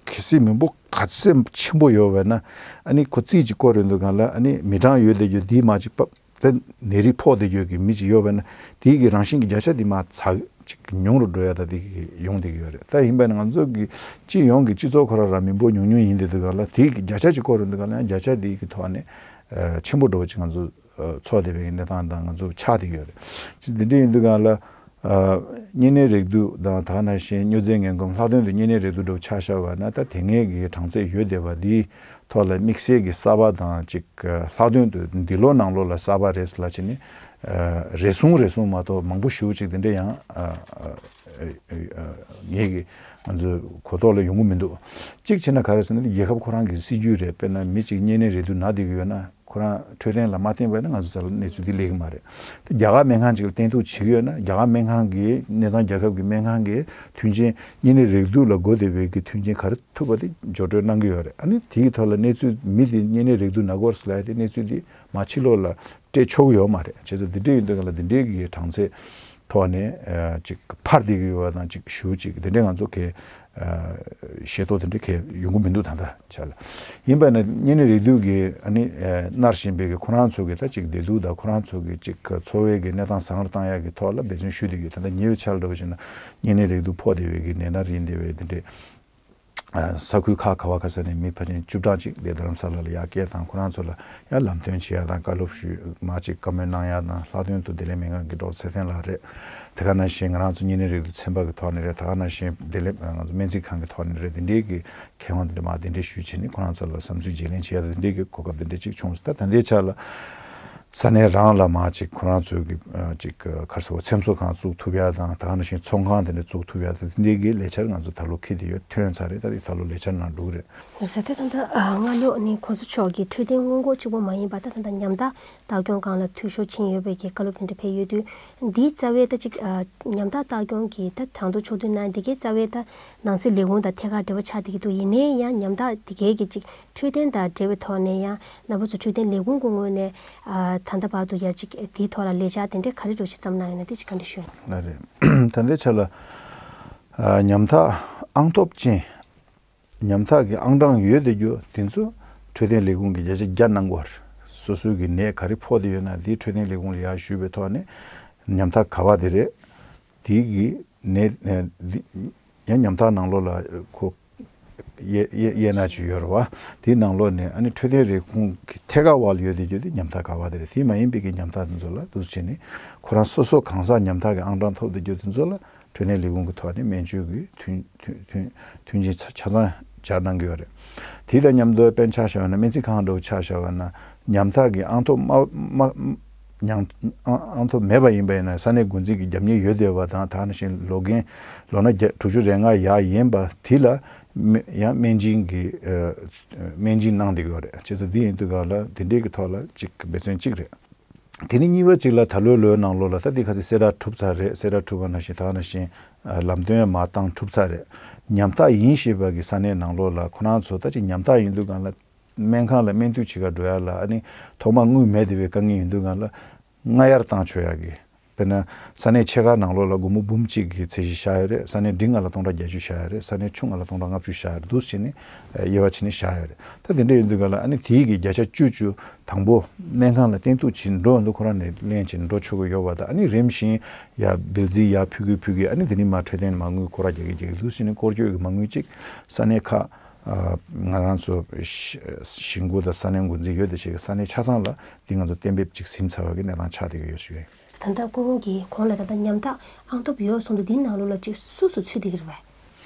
གལ་སྲིད་མི་འབོར་ག་ཚོད་ཆེན་པོ་ཡོད་པ་ན་ཨ་ནི་ཁོ་རྩིས་ཅིག་བསྐོར་ཡོང་དུས་སྒང་ལ་ཨ་ནི་མི་གྲངས་ཡོད་བསྡད་རྒྱུ་འདིའི་མ་ཅིག་པ་ད་ནད་རིགས་ཕོག་བསྡད་རྒྱུ་གི་མི་ཅིག་ཡོད་པ་ན་དེའི་གི་རང་བཞིན་གྱི་བརྒྱ་ཆ་འདི་མ་ཚ་ཅིག་ཉུང་རུ་འགྲོ་ཡ་ད་དེ་གི་ཡོང་བསྡད་ཀྱི་ཡོད་རེད། ད་ཡིན་པ་ན་ང་ཚོ་གི་སྤྱི་ཡོངས་ཀྱི་སྤྱི་ཚོགས་ཁོ་རང་རང་མི་འབོར་ཉུང་ཉུང་ཡིན་བསྡད་དུས་སྒང་ལ་དེའི་གི་བརྒྱ་ཆ་ཅིག་བསྐོར་ཡོང་དུས་སྒང་ལ་ཡང་བརྒྱ་ཆ་དེའི་གི་ཐོག་ནས་ཆེན་པོ་འགྲོ་བ་ཅིག་ང་ཚོ་ཚོགས་བསྡད་པའི་གནས་སྟངས་དང་ང་ཚོ་ཆགས་བསྡད་ཡོད་རེད། ཅི་འདི་འདྲ་ཡིན་དུས་སྒང་ལ་གཉན་ནད་རེག་དུག་དང་ད་ག་ནང་བཞིན་སྨྱོ་རྫས་ངན་གོམས་ལྷག་དོན་དུ་གཉན་ནད་རེག་དུག་འདྲ་བོ་ཆ་བཞག་པ་ན་ད་དེ་སྔའི་གི་གྲངས་ཚད་ཡོད་བསྡད་པ་འདིའི་ཐོག་ལ་དམིགས་བསལ་གྱི་གསར་པ་དང་ཅིག་ལྷག་དོན་དུ་འདི་ལོ་ནང་ལོགས་ལ་གསར་པ་རེད་ལབ་བྱས་ནས་རེ་ཟུང་རེ་ཟུང་མ་གཏོགས་མང་པོ་ཞེ་པོ་ཅིག་དེ་འདྲ་ཡང་ངེད་ཀྱི་ང་ཚོའི་གོ་རྟོགས་ལ་ཡོང་གི་མི་འདུག་གཅིག་བྱས་ན་ག་རེ་ཟེར་ན་རྒྱལ་ཁབ་ཁོ་རང་གི་སྲིད་ཇུས་རེད། དཔེར་ན་མི་གཅིག་གཉན་ནད་རེག་དུག་ན་བསྡད་ཀྱི་ཡོད་ན། ཁོ་རང་འཕྲོད་བསྟེན་ལ་མ་བརྟེན་པ་ཡིན་ན་ང་ཚོ་རྩ་ལ་གནས་ཚུལ་འདི་སླེབས་ཀྱི་མ་རེད། དེ་རྒྱ་གར་སྨན་ཁང་ཅིག་ལ་བསྟེན་གཏུགས་བྱེད་ཀྱི་ཡོད་ན་རྒྱ་གར་སྨན་ཁང་གིས་གནས་ཚང་རྒྱལ་ཁབ་ཀྱི་སྨན་ཁང་གིས་མཐུན་རྐྱེན་གཉན་ནད་རེག་དུག་ལ་འགོ་བདེ་བའི་གི་མཐུན་རྐྱེན་ག་རེ་ཐུབ་པ་དེ་སྦྱོར་སྤྲོད་གནང་གི་ཡོད་རེད། ཨ་ནི་དེའི་ཐོག་ལ་གནས་ཚུལ་མི་དེ་གཉན་ནད་རེག་དུག་ན་གོ་ཟེར་ལབ་ཡ་དེ་གནས་ཚུལ་དེ་ མ་ཕྱི་ལོགས་ལ་སྤྲད་ཆོག་གི་ཡོད་མ་རེད། བྱས་ཙང་འདི་འདྲ་ཡིན་དུས་ག་ལ་འདི་འདྲའི་གི་གྲངས་ཚད་ཐོག་ནས་ཅིག་འཕར་བསྡད་ཀྱི་ཡོད་པ་དང་ཅིག་ཞུ་ཅིག་འདི་འདྲའི་ང་ཚོ་གི་ཤེས་རྟོགས་དེ་འདྲ་གས་ཡོང་གི་མི་འདུག་ད་ལྟ་ཆ་ལ། ཡིན་པ་ན་གཉན་ནད་རེག་དུག་གི་ཨ་ནི་མནར་བཞིན་པའི་གི་ཁོ་རང་ཚོ་གི་ད་ཅིག་བདེ་སྡུག་དང་ཁོ་རང་ཚོ་གི་ཅིག་འཚོ་བའི་གི་གནས་སྟངས་བཟང་རུ་བཏང་ཡག་གི་ཐོག་ལ་འབད་བརྩོན་ཞུ་བསྡད་ཀྱི་ཡོད། ད་ལྟ་ཉེ་བའི་ཆར་འདྲ་བོ་བྱས་ན་གཉན་ནད་རེག་དུག་ཕོག་བསྡད་པའི་གི་ནད་མནར་ཡིན་བསྡད་པའི་དེ་འདྲའི་ས་ཁུལ་ཁག་ག་བ་ག་ས་ནས་མི་ཕལ་ཆེར་བཅུ་གྲངས་ཅིག་དེ་རྡ་རམ་ས་ལ་ལ་ཡར་བསྐྱལ་དང་ཁོ་རང་ཚོ་ལ་ཡང་ལམ་སྟོན་བྱེད་ཡག་དང་བཀའ་སློབ་ཞུ་མ་ཅིག་བཀའ་མོལ་གནང་ཡག་དང་ལྷག་དོན་དུ་བདེ་ལེགས་སྨན་ཁང་གི་ཌོག་ཊར་ཚེ་བརྟན་ལགས་རེད། དེ་ག་ནང་བཞིན་ང་རང་ཚོ་གཉན་ནད་རེག་དུག་ཚན་པ་གི་ཐོག་ནས་རེད། དེ་ག་ནང་བཞིན་བདེ་ལེགས་ང་ཚོ་སྨན་རྩིས་ཁང་གི་ཐོག་ནས་རེད། དེ་འདྲའི་གི་མཁས་དབང་དེ་འདྲ་མ་དེ་འདྲའི་ཞུས་བྱས་ནས་ཁོ་རང་ཚོ་ལ་བསམ་ཚུལ་བརྗེ་ལེན་བྱེད་ཡ་དེ་འདྲའི་གི་གོ་སྐབས་དེ་འདྲ་ཅིག་བྱུང་སོང་། ད་ད་ལྟའི་ཆ་ལ་ས་གནས་རང་ལ་མ་ཅིག་ཁོ་རང་ཚོའི་གི་ཅིག་ག་རེ་ཟེར་བ་ཚེམ་བཟོ་ཁང་བཙུགས་ཐུབ་ཡ་དང་ད་ག་ནང་བཞིན་ཚོང་ཁང་དེ་འདྲ་བཙུགས་ཐུབ་ཡ་དེ་འདྲའི་གི་ལས་འཆར་ང་ཚོ་ད་ལོ་འཁྱེར་བསྡད་ཡོད། ཐོན་ཚར་རེད། ད་དེ་ད་ལོ་ལས་འཆར་ནང་འགྲོ་གི་རེད། ཟེར་ཏེ་ད་ལྟ་སྔ་ལོ་ནི་གོང་ས་མཆོག་གིས་འཕྲོད་བསྟེན་སྔོན་འགོག་གཅིག་པོ་མ་ཡིན་པ་ད་ད་ལྟ་ཉམ་ཐག་ལྟ་སྐྱོང་སྒང་ལ་འཐུས་ཤོར་ཕྱིན་ཡོད་པའི་གི་བཀའ་སློབ་དེ་འདྲ་ཕེབས་ཡོད་དུས། འདིའི་རྩ་བའི་ད་ཅིག་ཉམ་ཐག་ལྟ་སྐྱོང་གི་ད་གྲངས་ཐོ་ཕྱོགས་བསྡུས་གནང་འདི་གའི་རྩ་བའི་ད་ནང་སྲིད་ལས་ཁུངས་དང་ཐད་ཀར་འབྲེལ་བ་ཆགས་བསྡད་ཀྱི་འདུག་ཡིན་ནའི་ཡང་ཉམ་ཐག་འདི་གའི་གི་ཅིག་འཕྲོད་བསྟེན་དང་འབྲེལ་བའི་ཐོག་ནས་ཡང་རྣམ་པ་ཚོ་འཕྲོད་བསྟེན་ལས་ཁུངས་ཀྱི་ངོས་ནས་ད་ལྟ་བར་དུ་ཡང་ཅིག་འདིའི་ཐོག་ལ་ལས་འཆར་དེ་འདྲ་ག་རེ་འདྲ་ཞིག་བརྩམས་གནང་ཡོད་ན་དེ་ཅིག་བཀའ་འདྲི་ཞུ། ལགས་རེད། ད་ལྟའི་ཆ་ལ་ཉམ་ཐག་ཨང་ཐོབ་ཅན། ཉམ་ཐག་གི་ཨང་གྲངས་ཡོད་དེ་རྒྱུ་དེ་ཚོ་འཕྲོད་བསྟེན་ལས་ཁུངས་ཀྱིས་བརྒྱ་ཆ་བརྒྱ་གནང་དགོས་རེད། སོ་སོའི་གི་ནད་ག་རེ་ཕོག་བསྡད་ཡོད་ན་དེ་འཕྲོད་བསྟེན་ལས་ཁུངས་ལ་ཡར་ཞུས་པའི་ཐོག་ནས་ཉམ་ཐག་ག་བ་དེ་རེད། དེ་གི་ནད་ཡང་ཉམ་ཐག་ནང་ལོགས་ལ་ཁོ་དབྱེ་དབྱེ་དབྱེ་ན་ཅིག་ཡོད་རེད་བ། དེའི་ནང་ལོགས་ནས་ཨ་ནི་འཕྲོད་བསྟེན་ལས་ཁུངས་ཀྱི་ཐད་ཀ་བ་ལ་ཡོད་བསྡད་རྒྱུ་དེ་ཉམ་ཐག་ག་བ་དེ་རེད། དེ་མ་ཡིན་པའི་གི་ཉམ་ཐག་དེ་ཚོ་ལ་འདུག་བྱས་ནས་ཁོ་རང་སོ་སོ་གང་ཟག་ཉམ་ཐག་གི་ཨང་གྲངས་ཐོབ་བསྡད་རྒྱུ་དེ་ཚོ་ལ། འཕྲོད་བསྟེན་ལས་ཁུངས་ཀྱི་ཐོག་ནས་སྨན་བཅོས་ཀྱི་མཐུན་མཐུན་མཐུན་མཐུན་རྐྱེན་ཆ་ཆ་ཚང་སྦྱར་གནང་གི་ཡོད་རེད། དེ་དང་མཉམ་དུ་དཔེར་ན་ཆ་བཞག་པ་ན་སྨན་རྩིས་ཁང་འདྲ་བོ་ཆ་བཞག་པ་ན་ཉམ་ཐག་གི་ཨང་ཐོབ་མ་མ་ཉམ་ཨང་ཨང་ཐོབ་མེད་པ་ཡིན་པ་ཡིན་ན་ས་གནས་འགོ་འཛིན་གྱི་རྒྱབ་གཉེར་ཡོད་བསྡད་པ་དང་ད་ག་ནང་བཞིན་ལོ་འགན་ལོ་ན་བརྒྱ་དྲུག་ཅུ་རེ་ལྔ་ཡར་ཡིན་པ་དེ་ལ་སྨན་ཡང་སྨན་སྦྱིན་གྱི་སྨན་སྦྱིན་གནང་བསྡད་ཀྱི་ཡོད་རེད། བྱས་ཙང་འདི་ཡིན་དུས་ག་ལ་འདི་འདྲའི་གི་ཐོག་ལ་གཅིག་འབད་བརྩོན་གཅིག་རེད། དེ་ནས་གཉིས་པ་གཅིག་ལ་ད་ལོའི་ལོའི་ནང་ལོགས་ལ་ད་འདི་ཁ་སང་གསལ་བསྒྲགས་གྲུབ་ཚར་རེད། གསལ་བསྒྲགས་གྲུབ་པ་ནང་བཞིན་ད་ག་ནང་བཞིན་ལམ་སྟོན་མར་བཏང་གྲུབ་ཚར་རེད། ཉམ་ཐག་ཡིན་ཞེས་པ་གི་ས་གནས་ནང་ལོགས་ལ་ཁོ་རང་ཚོ་ད་ཅིག་ཉམ་ཐག་ཡིན་དུས་སྒང་ལ་སྨན་ཁང་ལ་སྨན་བསྟུན་བྱེད་གར་འགྲོ་ཡ་ལ་ཨ་ནི་ཐོག་མར་དངུལ་མེད་བསྡད་པའི་དཀའ་ངལ་ཡིན་དུས་སྒང་ལ་སྔ་གཡར་བཏང་ཆོག་ཡ་གི། དཔེར་ན་ས་གནས་ཕྱེད་ཀ་ནང་ལོགས་ལ་སྒོར་མོ་འབུམ་གཅིག་གི་ཚད་གཞི་བཞག་ཡོད་རེད། ས་གནས་འབྲིང་ང་ལ་སྟོང་ཕྲག་བརྒྱད་ཅུ་བཞག་ཡོད་རེད། ས་གནས་ཆུང་ང་ལ་སྟོང་ཕྲག་ལྔ་བཅུ་བཞག་ཡོད་རེད། འདུག་སེ་བྱས་ནས་དབྱེ་བ་ཕྱེ་ནས་བཞག་ཡོད་རེད། ད་དེ་འདྲ་ཡིན་དུས་ག་ལ་ཨ་ནི་དེའི་གི་བརྒྱ་ཆ་བཅུ་བཅུ་དང་པོ་སྨན་ཁང་ལ་བསྟེན་གཏུགས་བྱེད་འགྲོ་འདུག་ཁོ་རང་ནས་ལེན་བྱེད་འགྲོ་ཆོག་གི་ཡོད་པ་དང་ཨ་ནི་རིམ་བཞིན་ཡ་བིལ་རྩིས་ཡ་ཕུལ་གི་ཕུལ་གི་ཨ་ནི་དེ་ནི་མ་འཕྲོད་བསྟེན་མ་དངུལ་ཁོ་ར་རྒྱག་གི་རྒྱག་གི་འདུག་སེ་བྱས་ནས་སྐོར་སྐྱོད་ཀྱི་མ་དངུལ་གཅིག་ས་གནས་ཁག་ང་རང་ཚོ་གཞིས་འགོ་དང་ས་གནས་འགོ་འཛིན་ཡོད་དེ་བྱས་ཀྱི་ས་གནས་ཆ་ཚང་ལ་འདི་ང་ཚོ་གཏན་འབེབས་གཅིག་ཟིན་ཚར་བ་གི་གནས་སྟངས་ཆགས་བསྡད་ཀྱི་ཡོད་ཞུ་ཡིན། ད་ལྟ་སྐུ་ངོ་གིས་གོང་ལ་ད་ལྟ་ཉམ་ཐག་ཨང་ཐོབ་ཡོད་གསུངས་འདུག་འདིའི་ནང་ལོགས་ལ་ཅིག་སུ་སུ་ཚུད་བསྡད་ཀྱི་རེད་པས།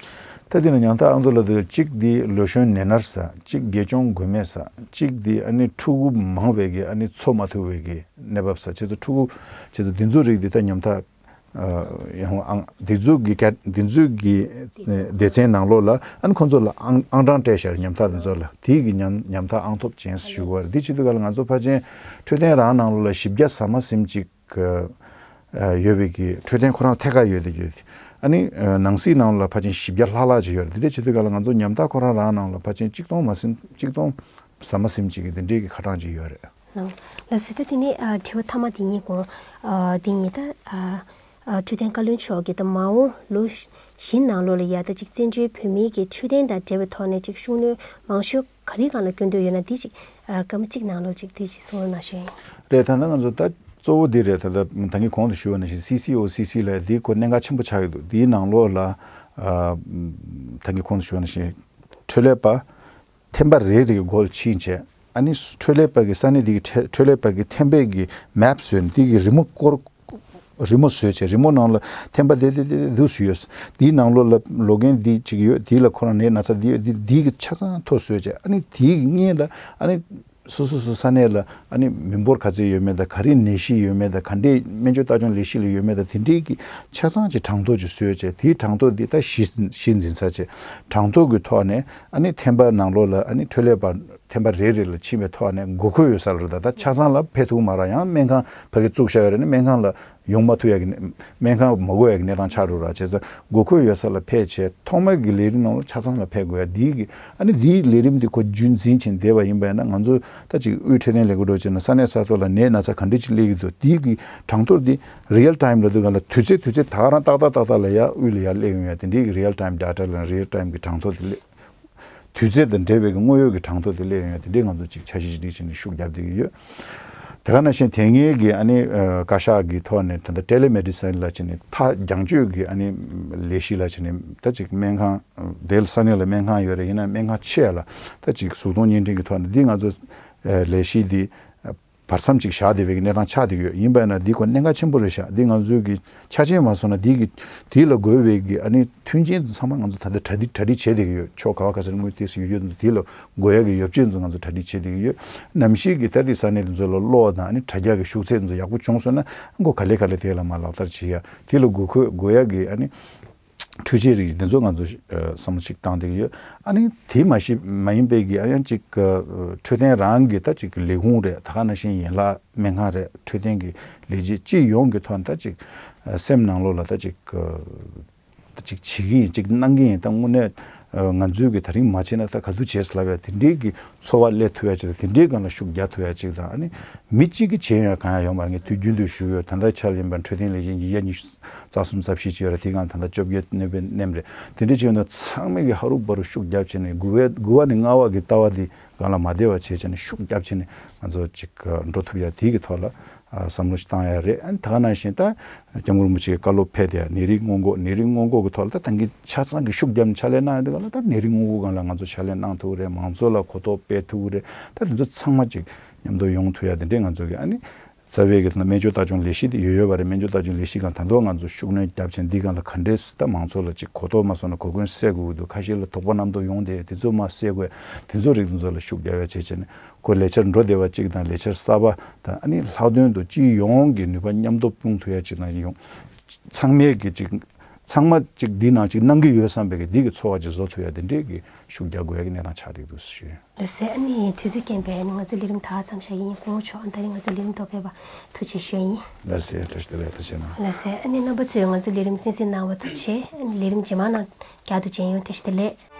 ད་འདི་ལ་ཉམ་ཐག་ཨང་ཐོབ་ལབ་དུས་གཅིག་འདི་ལོ་གཞོན་ནད་མནར་ས། གཅིག་དགེ་སྦྱོང་མགོན་མེད་ས། གཅིག་འདི་ཨ་ནི་ཕྲུ་གུ་མང་བའི་གི་ཨ་ནི་འཚོ་མ་ཐུབ་པའི་གི་གནས་བབ་ས། བྱས་ཙང་ཕྲུ་གུ་བྱས་ཙང་འདི་ཚོ་རིགས་འདི་ད་ཉམ་ཐག་ཡང་ཨང་འདི་ཚོ་གི་ཀ་འདི་ཚོ་གི་སྡེ་ཚན་ནང་ལོགས་ལ་ཨ་ནི་ཁོང་ཚོ་ལ་ཨང་ཨང་གྲངས་སྤྲད་བཞག་ཉམ་ཐག་འདི་ཚོ་ལ་དེའི་གི་ཉམ་ཉམ་ཐག་ཨང་ཐོབ་ཅན་ཞུ་གི་ཡོད་རེད། འདི་བྱེད་དུས་ག་ལ་ང་ཚོ་ཕལ་ཆེར་འཕྲོད་བསྟེན་རང་ནང་ལོགས་ལ་བཞི་བརྒྱ་ཟ་མ་ཟིན་གཅིག་ཡོད་པའི་གི་འཕྲོད་བསྟེན་ཁོ་རང་ཐད་ཀར་ཡོད་དེ་ཡོད། ཨ་ནི་ནང་སྲིད་ནང་ལ་ཕལ་ཆེར་བཞི་བརྒྱ་ལྷག་ལྷག་ཅིག་ཡོད་རེད། དེ་འདྲ་བྱེད་དུས་ག་ལ་ང་ཚོ་ཉམ་ཐག་ཁོ་རང་རང་ནང་ལ་ཕལ་ཆེར་གཅིག་སྟོང་མ་ཟིན་གཅིག་སྟོང་ཟ་མ་ཟིན་ཅིག་གི་དེ་འདྲའི་གི་ཁ་གྲངས་ཅིག་ཡོད་རེད། ལགས་སོ། ད་དེ་ནས་དྲི་བ་མཐའ་མ་དེ་ཡིན་གོང་དེ་ཡིན་ད། འཕྲོད་བསྟེན་བཀའ་བློན་མཆོག་གིས་ད་མ་འོངས་ལོ་བཞི་ནང་ལོགས་ལ་ཡ་ད་ཅིག་བཙན་བྱོལ་བོད་མིའི་གི་འཕྲོད་བསྟེན་དང་འབྲེལ་བའི་ཐོག་ནས་ཅིག་ཤུགས་སྣོན་མང་ཤོས་ག་རེ་སྒང་ལ་སྐྱོན་འདོད་ཡོད་ན་དེ་ཅིག་སྐར་མ་གཅིག་ནང་ལོགས་ཅིག་དེ་ཅིག་གསུང་རོགས་གནང་ཞུ་ཡིན། རེད། ད་ལྟ་ང་ཚོ་ད་གཙོ་བོ་འདི་རེད། ད་ལྟ་ད་གིན་གོང་དུ་ཞུས་པ་ནང་བཞིན་སི་སི་ཨོ་སི་སི་ལབ་འདི་ཁོ་གནད་འགག་ཆེན་པོ་ཆགས་ཀྱི་འདུག་འདིའི་ནང་ལོགས་ལ་ད་གིན་གོང་དུ་ཞུས་པ་ནང་བཞིན་འཕྲོད་ལས་པ་ཐེམ་པ་རེ་རེ་གི་སྒོ་ལ་ཕྱིན་བྱས་ཨ་ནི་འཕྲོད་ལས་པ་གི་ས་གནས་འདི་གི་འཕྲོད་འཕྲོད་ལས་པ་གི་ཐེམ་པའི་གི་མེབ་བཟོས་ནས་འདི་གི་རི་མོ་སྐོར་རི་མོ་བཟོས་བྱས་རི་མོ་ནང་ལ་ཐེམ་པ་དེ་དེ་དེ་དེ་འདུག་སུ་ཡོད། དེའི་ནང་ལོགས་ལ་ལོ་རྒན་འདི་གཅིག་ཡོད། དེ་ལ་ཁོ་རང་ནད་ན་ཚ་འདི་ཡོད། འདི་འདི་གི་ཆ་ཚང་ཐོ་བཟོས་བྱས་ཨ་ནི་དེའི་གི་སྔོན་ལ་ཨ་ནི་སོ་སོ་སོ་ས་གནས་ལ་ཨ་ནི་མི་འབོར་ག་ཚོད་ཡོད་མེད་དང་ག་རེ་ནད་གཞི་ཡོད་མེད་དང་ག་འདྲའི་སྨན་བཅོས་ལྟ་སྐྱོང་ལས་གཞི་ལ་ཡོད་མེད་དང་དེ་འདྲའི་གི་ཆ་ཚང་གི་གྲངས་ཐོ་ཅིག་བཟོས་བྱས་དེའི་གྲངས་ཐོ་འདི་ད་གཞི་གཞི་འཛིན་ས་བྱས་གྲངས་ཐོ་གི་ཐོག་ནས་ཨ་ནི་ཐེམ་པ་ནང་ལོགས་ལ་ཨ་ནི་འཕྲོད་ལས་པ། ཐེམ་པ་རེ་རེ་ལ་ཕྱིན་པའི་ཐོག་ནས་དགོས་མཁོ་ཡོད་ས་ལ་རེད། ད་ད་ཆ་ཚང་ལ་ཕེབས་ཐུབ་མ་རེད། ཡང་སྨན་ཁང་ཕ་གི་བཙུགས་བཞག་ཡོད་རེད་ན་སྨན་ཁང་ལ་ཡོང་མ་ཐུབ་ཡ་གི་ནི་སྨན་ཁང་མ་དགོས་ཡ་གི་གནས་སྟངས་ཆགས་འགྲོ་ར། བྱས་ཙང་དགོས་མཁོ་ཡོད་ས་ལ་ཕེབས་བྱས་ཐོག་མར་གྱི་ལས་རིམ་ནང་ལ་ཆ་ཚང་ལ་ཕེབས་དགོས་ཡ་འདི་གི་ཨ་ནི་འདིའི་ལས་རིམ་འདི་ཁོ་རྒྱུན་འཛིན་བྱས་བསྡད་པ་ཡིན་པ་ཡིན་ན་ང་ཚོ་ད་ཅིག་དབུས་འཕྲོད་བསྟེན་ལས་འགུལ་འགྲོ་བྱས་ན་ས་གནས་ས་ཐོག་ལ་ནད་ན་ཚ་ག་འདྲ་ཅིག་སླེབས་ཀྱི་འདུག་འདི་གི་གྲངས་ཐོ་འདི་real time ལབ་དུས་ག་ལ་དུས་ཚོད་དུས་ཚོད་ད་ག་རང་ཏག་ཏག་ཏག་ཏག་ལ་ཡ་དབུས་ལ་ཡ་སླེབས་ཡོང་ཡ་དེ་འདྲའི་གི་real time data ལ་real time གི་གྲངས་ཐོ་དེ་སླེབས། དུས་ཚོད་དང་འབྲེལ་བའི་གི་དངོས་ཡོད་ཀྱི་གྲངས་ཐོ་དེ་སླེབས་ཡོང་དེ་འདྲའི་ང་ཚོ་ཅིག་འཆར་གཞི་ཅིག་བྱས་ནས་ཤུགས་བརྒྱབ་བསྡད་ཀྱི་ཡོད། དེ་ག་ནང་བཞིན་དེ་སྔའི་གི་ཨ་ནི་ཨ་བཀའ་ཤག་གི་ཐོག་ནས་ད་ལྟ་telemedicine ལབ་བྱས་ནས་ཐག་རྒྱང་སྐྱོད་ཀྱི་ཨ་ནི་ལས་གཞི་ལབ་བྱས་ནས་ད་ཅིག་སྨན་ཁང་དེ་ལ་ས་གནས་ལ་སྨན་ཁང་ཡོད་རེད། ཡིན་ན་སྨན་ཁང་ཆེ་ལ་ད་ཅིག་གཟུགས་མཐོང་བརྙན་འཕྲིན་གྱི་ཐོག་ནས་འདི་ང་ཚོ་ཨ་ལས་གཞི་འདི་བར་མཚམས་ཅིག་བཞག་བསྡད་པའི་གནས་སྟངས་ཆགས་བསྡད་ཀྱི་ཡོད། ཡིན་པ་ན་འདི་ཁོ་གནད་འགག་ཆེན་པོ་རེད་ཤག་འདི་ང་ཚོའི་གི་ཆ་རྐྱེན་མ་བཟོ་ན་འདི་གི་དེ་ལ་དགོས་པའི་གི་ཨ་ནི་མཐུན་རྐྱེན་དེ་ཚང་མ་ང་ཚོ་ད་ལྟ་གྲ་སྒྲིག་གྲ་སྒྲིག་བྱས་བསྡད་ཀྱི་ཡོད། ཕྱོགས་ག་བ་ག་ཚོད་དངུལ་ཏོག་ཙམ་ཡོད་ཡོད་དེ་ལ་དགོས་ཡ་གི་ཡོ་བྱད་ཚོ་ང་ཚོ་གྲ་སྒྲིག་བྱས་བསྡད་ཀྱི་ཡོད། ནམ་ཞིག་གི་ད་ལྟའི་ས་གནས་དེ་ཚོ་ལ་གློག་དང་ཨ་ནི་དྲ་རྒྱ་གི་ཤུགས་ཚད་དེ་ཚོ་ཡག་པོ་བྱུང་སོང་ན་མགོ་ག་ལེ་ག་ལེ་དེ་ལ་མ་ལག་བསྟར་བྱེད་ཡ་དེ་ལ་དགོས་མཁོ་དགོས་ཡ་གི་ཨ་ནི་འཕྲུལ་ཆས་རིགས་དེ་ཚོ་ང་ཚོ་ཨ་བསམ་བློ་ཞིག་བཏང་བསྡད་ཀྱི་ཡོད། ཨ་ནི་དེ་མ་གཞི་མ་ཡིན་པའི་གི་ཨ་ཡང་ཅིག་ཨ་འཕྲོད་བསྟེན་རང་གི་ད་ཅིག་ལས་ཁུངས་རེད། ད་ག་ནང་བཞིན་ཡན་ལག་སྨན་ཁང་རེད། འཕྲོད་བསྟེན་གི་ལས་བྱེད་སྤྱི་ཡོངས་ཀྱི་ཐོག་ནས་ད་ཅིག་ཨ་སེམས་ནང་ལོགས་ལ་ད་ཅིག་ཨ་ད་ཅིག་བྱེད་ཀྱི་ཡིན། ཅིག་གནང་གི་ཡིན། ད་དངོས་གནས་ཨ་ང་ཚོས་གི་ད་རིང་མ་བྱས་ན་ད་ག་དུས་བྱེད་ཟེར་ལབ་ཡ་དེ་འདྲའི་གི་ཚོར་བ་སླེབས་ཐུབ་ཡ་ཅིག་དང་དེ་འདྲའི་སྒང་ལ་ཤུགས་རྒྱག་ཐུབ་ཡ་ཅིག་དང་ཨ་ནི་མི་གཅིག་གིས་བྱེད་ཡོང་ཡ་གང་ཡང་ཡོད་མ་རེད། ངས་དུས་རྒྱུན་དུ་ཞུ་གི་ཡོད། ད་ལྟའི་ཆར་ཡིན་པ་འཕྲོད་བསྟེན་ལས་གཞི་ཡི་ཡ་ཉི་ཤུ་རྩ་གསུམ་རྩ་བཞི་ཅིག་ཡོད་རེད། དེ་སྒང་ད་ལྟ་བཅོ་བརྒྱད་གནས་པའི་མནན་རེད། དེ་འདྲ་བྱས་ཡོང་དུས་ཚང་མས་གི་ཧ་རུ་བ་རུ་ཤུགས་རྒྱབ་བྱས་ནས་དགུ་བའི་དགུ་བ་ནས་ལྔ་བ་གི་ལྟ་བ་འདི་སྒང་ལ་མ་བསྡད་པ་བྱས་བྱས་ནས་ཤུགས་རྒྱབ་བྱས་ནས་ང་ཚོ་ཅིག་འགྲོ་ཐུབ་ཡ་དེ་གི་ཐོག་ལ་ཨ་བསམ་བློ་ཞིག་བཏང་ཡ་རེད། ཨ་ནི་ད་ག་ནང་བཞིན་ད་སྐྱབས་མགོན་རིན་པོ་ཆེའི་བཀའ་སློབ་ཕེབས་ཏེ་ནད་རིགས་སྔོན་འགོག་ནད་རིགས་སྔོན་འགོག་གི་ཐོག་ལ་ད་ད་གིན་ཆ་ཚང་གི་ཤུགས་བརྒྱབ་ནས་ཕྱག་ལས་གནང་ཡ་འདི་ག་ལ་ད་ནད་རིགས་སྔོན་འགོག་སྒང་ལ་ང་ཚོ་ཕྱག་ལས་གནང་ཐུབ་རེད། མང་ཚོགས་ལ་གོ་རྟོགས་སྤེལ་ཐུབ་རེད། ད་དེ་ཚོ་ཚང་མ་ཅིག་མཉམ་དུ་ཡོང་ཐུབ་ཡ་དེ་འདྲས་ང་ཚོ་གི་ཨ་ནི་རྩ་བའི་གི་ད་སྨན་བཅོས་ལྟ་སྐྱོང་ལས་གཞི་དེ་ཡོད་ཡོད་པ་རེད། སྨན་བཅོས་ལྟ་སྐྱོང་ལས་གཞི་སྒང་ད་དུང་ང་ཚོ་ཤུགས་སྣོན་བརྒྱབ་བྱས་འདི་སྒང་ལ་ག་འདྲས་ད་མང་ཚོགས་ལ་ཅིག་གོ་རྟོགས་མ་སོང་ན་གོ་སྐོན་སད་དགོས་ཀྱི་འདུག་ཁ་ཤས་ལ་དོགས་པ་རྣམ་རྟོག་ཡོང་དེ་དེ་ཚོ་མ་སད་དགོས། དེ་ཚོ་རིགས་དེ་ཚོ་ལ་ཤུགས་རྒྱབ་ཡ་བྱས་བྱས་ནས་ཁོ་ལས་འཆར་འགྲོ་བདེ་བ་གཅིག་དང་ལས་འཆར་གསར་པ་དང་ཨ་ནི་ལྷག་དོན་དུ་སྤྱི་ཡོངས་ཀྱི་ནུས་པ་མཉམ་སྟོབས་སྤུངས་ཐུབ་ཡ་གཅིག་དང་ཡོང་ཚང་མས་ཀྱི་གཅིག་ཚང་མ་གཅིག་འདི་ནང་གཅིག་གནང་གི་ཡོད་བསམ་པའི་གི་འདི་གི་ཚོར་བ་ཅིག་བཟོ་ཐུབ་ཡ་དེ་འདྲས་ཀྱི་ཤུགས་རྒྱག་དགོས་ཡ་གི་གནས་སྟངས་ཆགས་བསྡད་འདུག་ཞུ། ལགས་སེ། ཨ་ནི་དུས་ཚོད་རྐྱེན་པས་ཨ་ནི་ང་ཚོ་ལས་རིམ་ད་ག་ཙམ་བཞག་གི་ཡིན། སྐུ་ངོ་མཆོག་ཨ་ད་རིང་ང་ཚོ་ལས་རིམ་ཐོག་ཕེབས་པ་ཐུགས་རྗེ་ཆེ་ཞུ་ཡ་ཡིན། ལགས་སེ། བཀྲ་ཤིས་བདེ་ལེགས། ཐུགས་རྗེ་གནང་། ལགས་སེ། ཨ་ནི་རྣམ་པ་ཚོས་ང་ཚོ་ལས་རིམ་གསན་གཟིགས་གནང་བ་ཐུགས་རྗེ་ཆེ། ཨ་ནི་ལས་རིམ་རྗེས་མ་ནང་བསྐྱར་དུ་མཇལ་ཡོང་། བཀྲ་ཤིས་བདེ་ལེགས།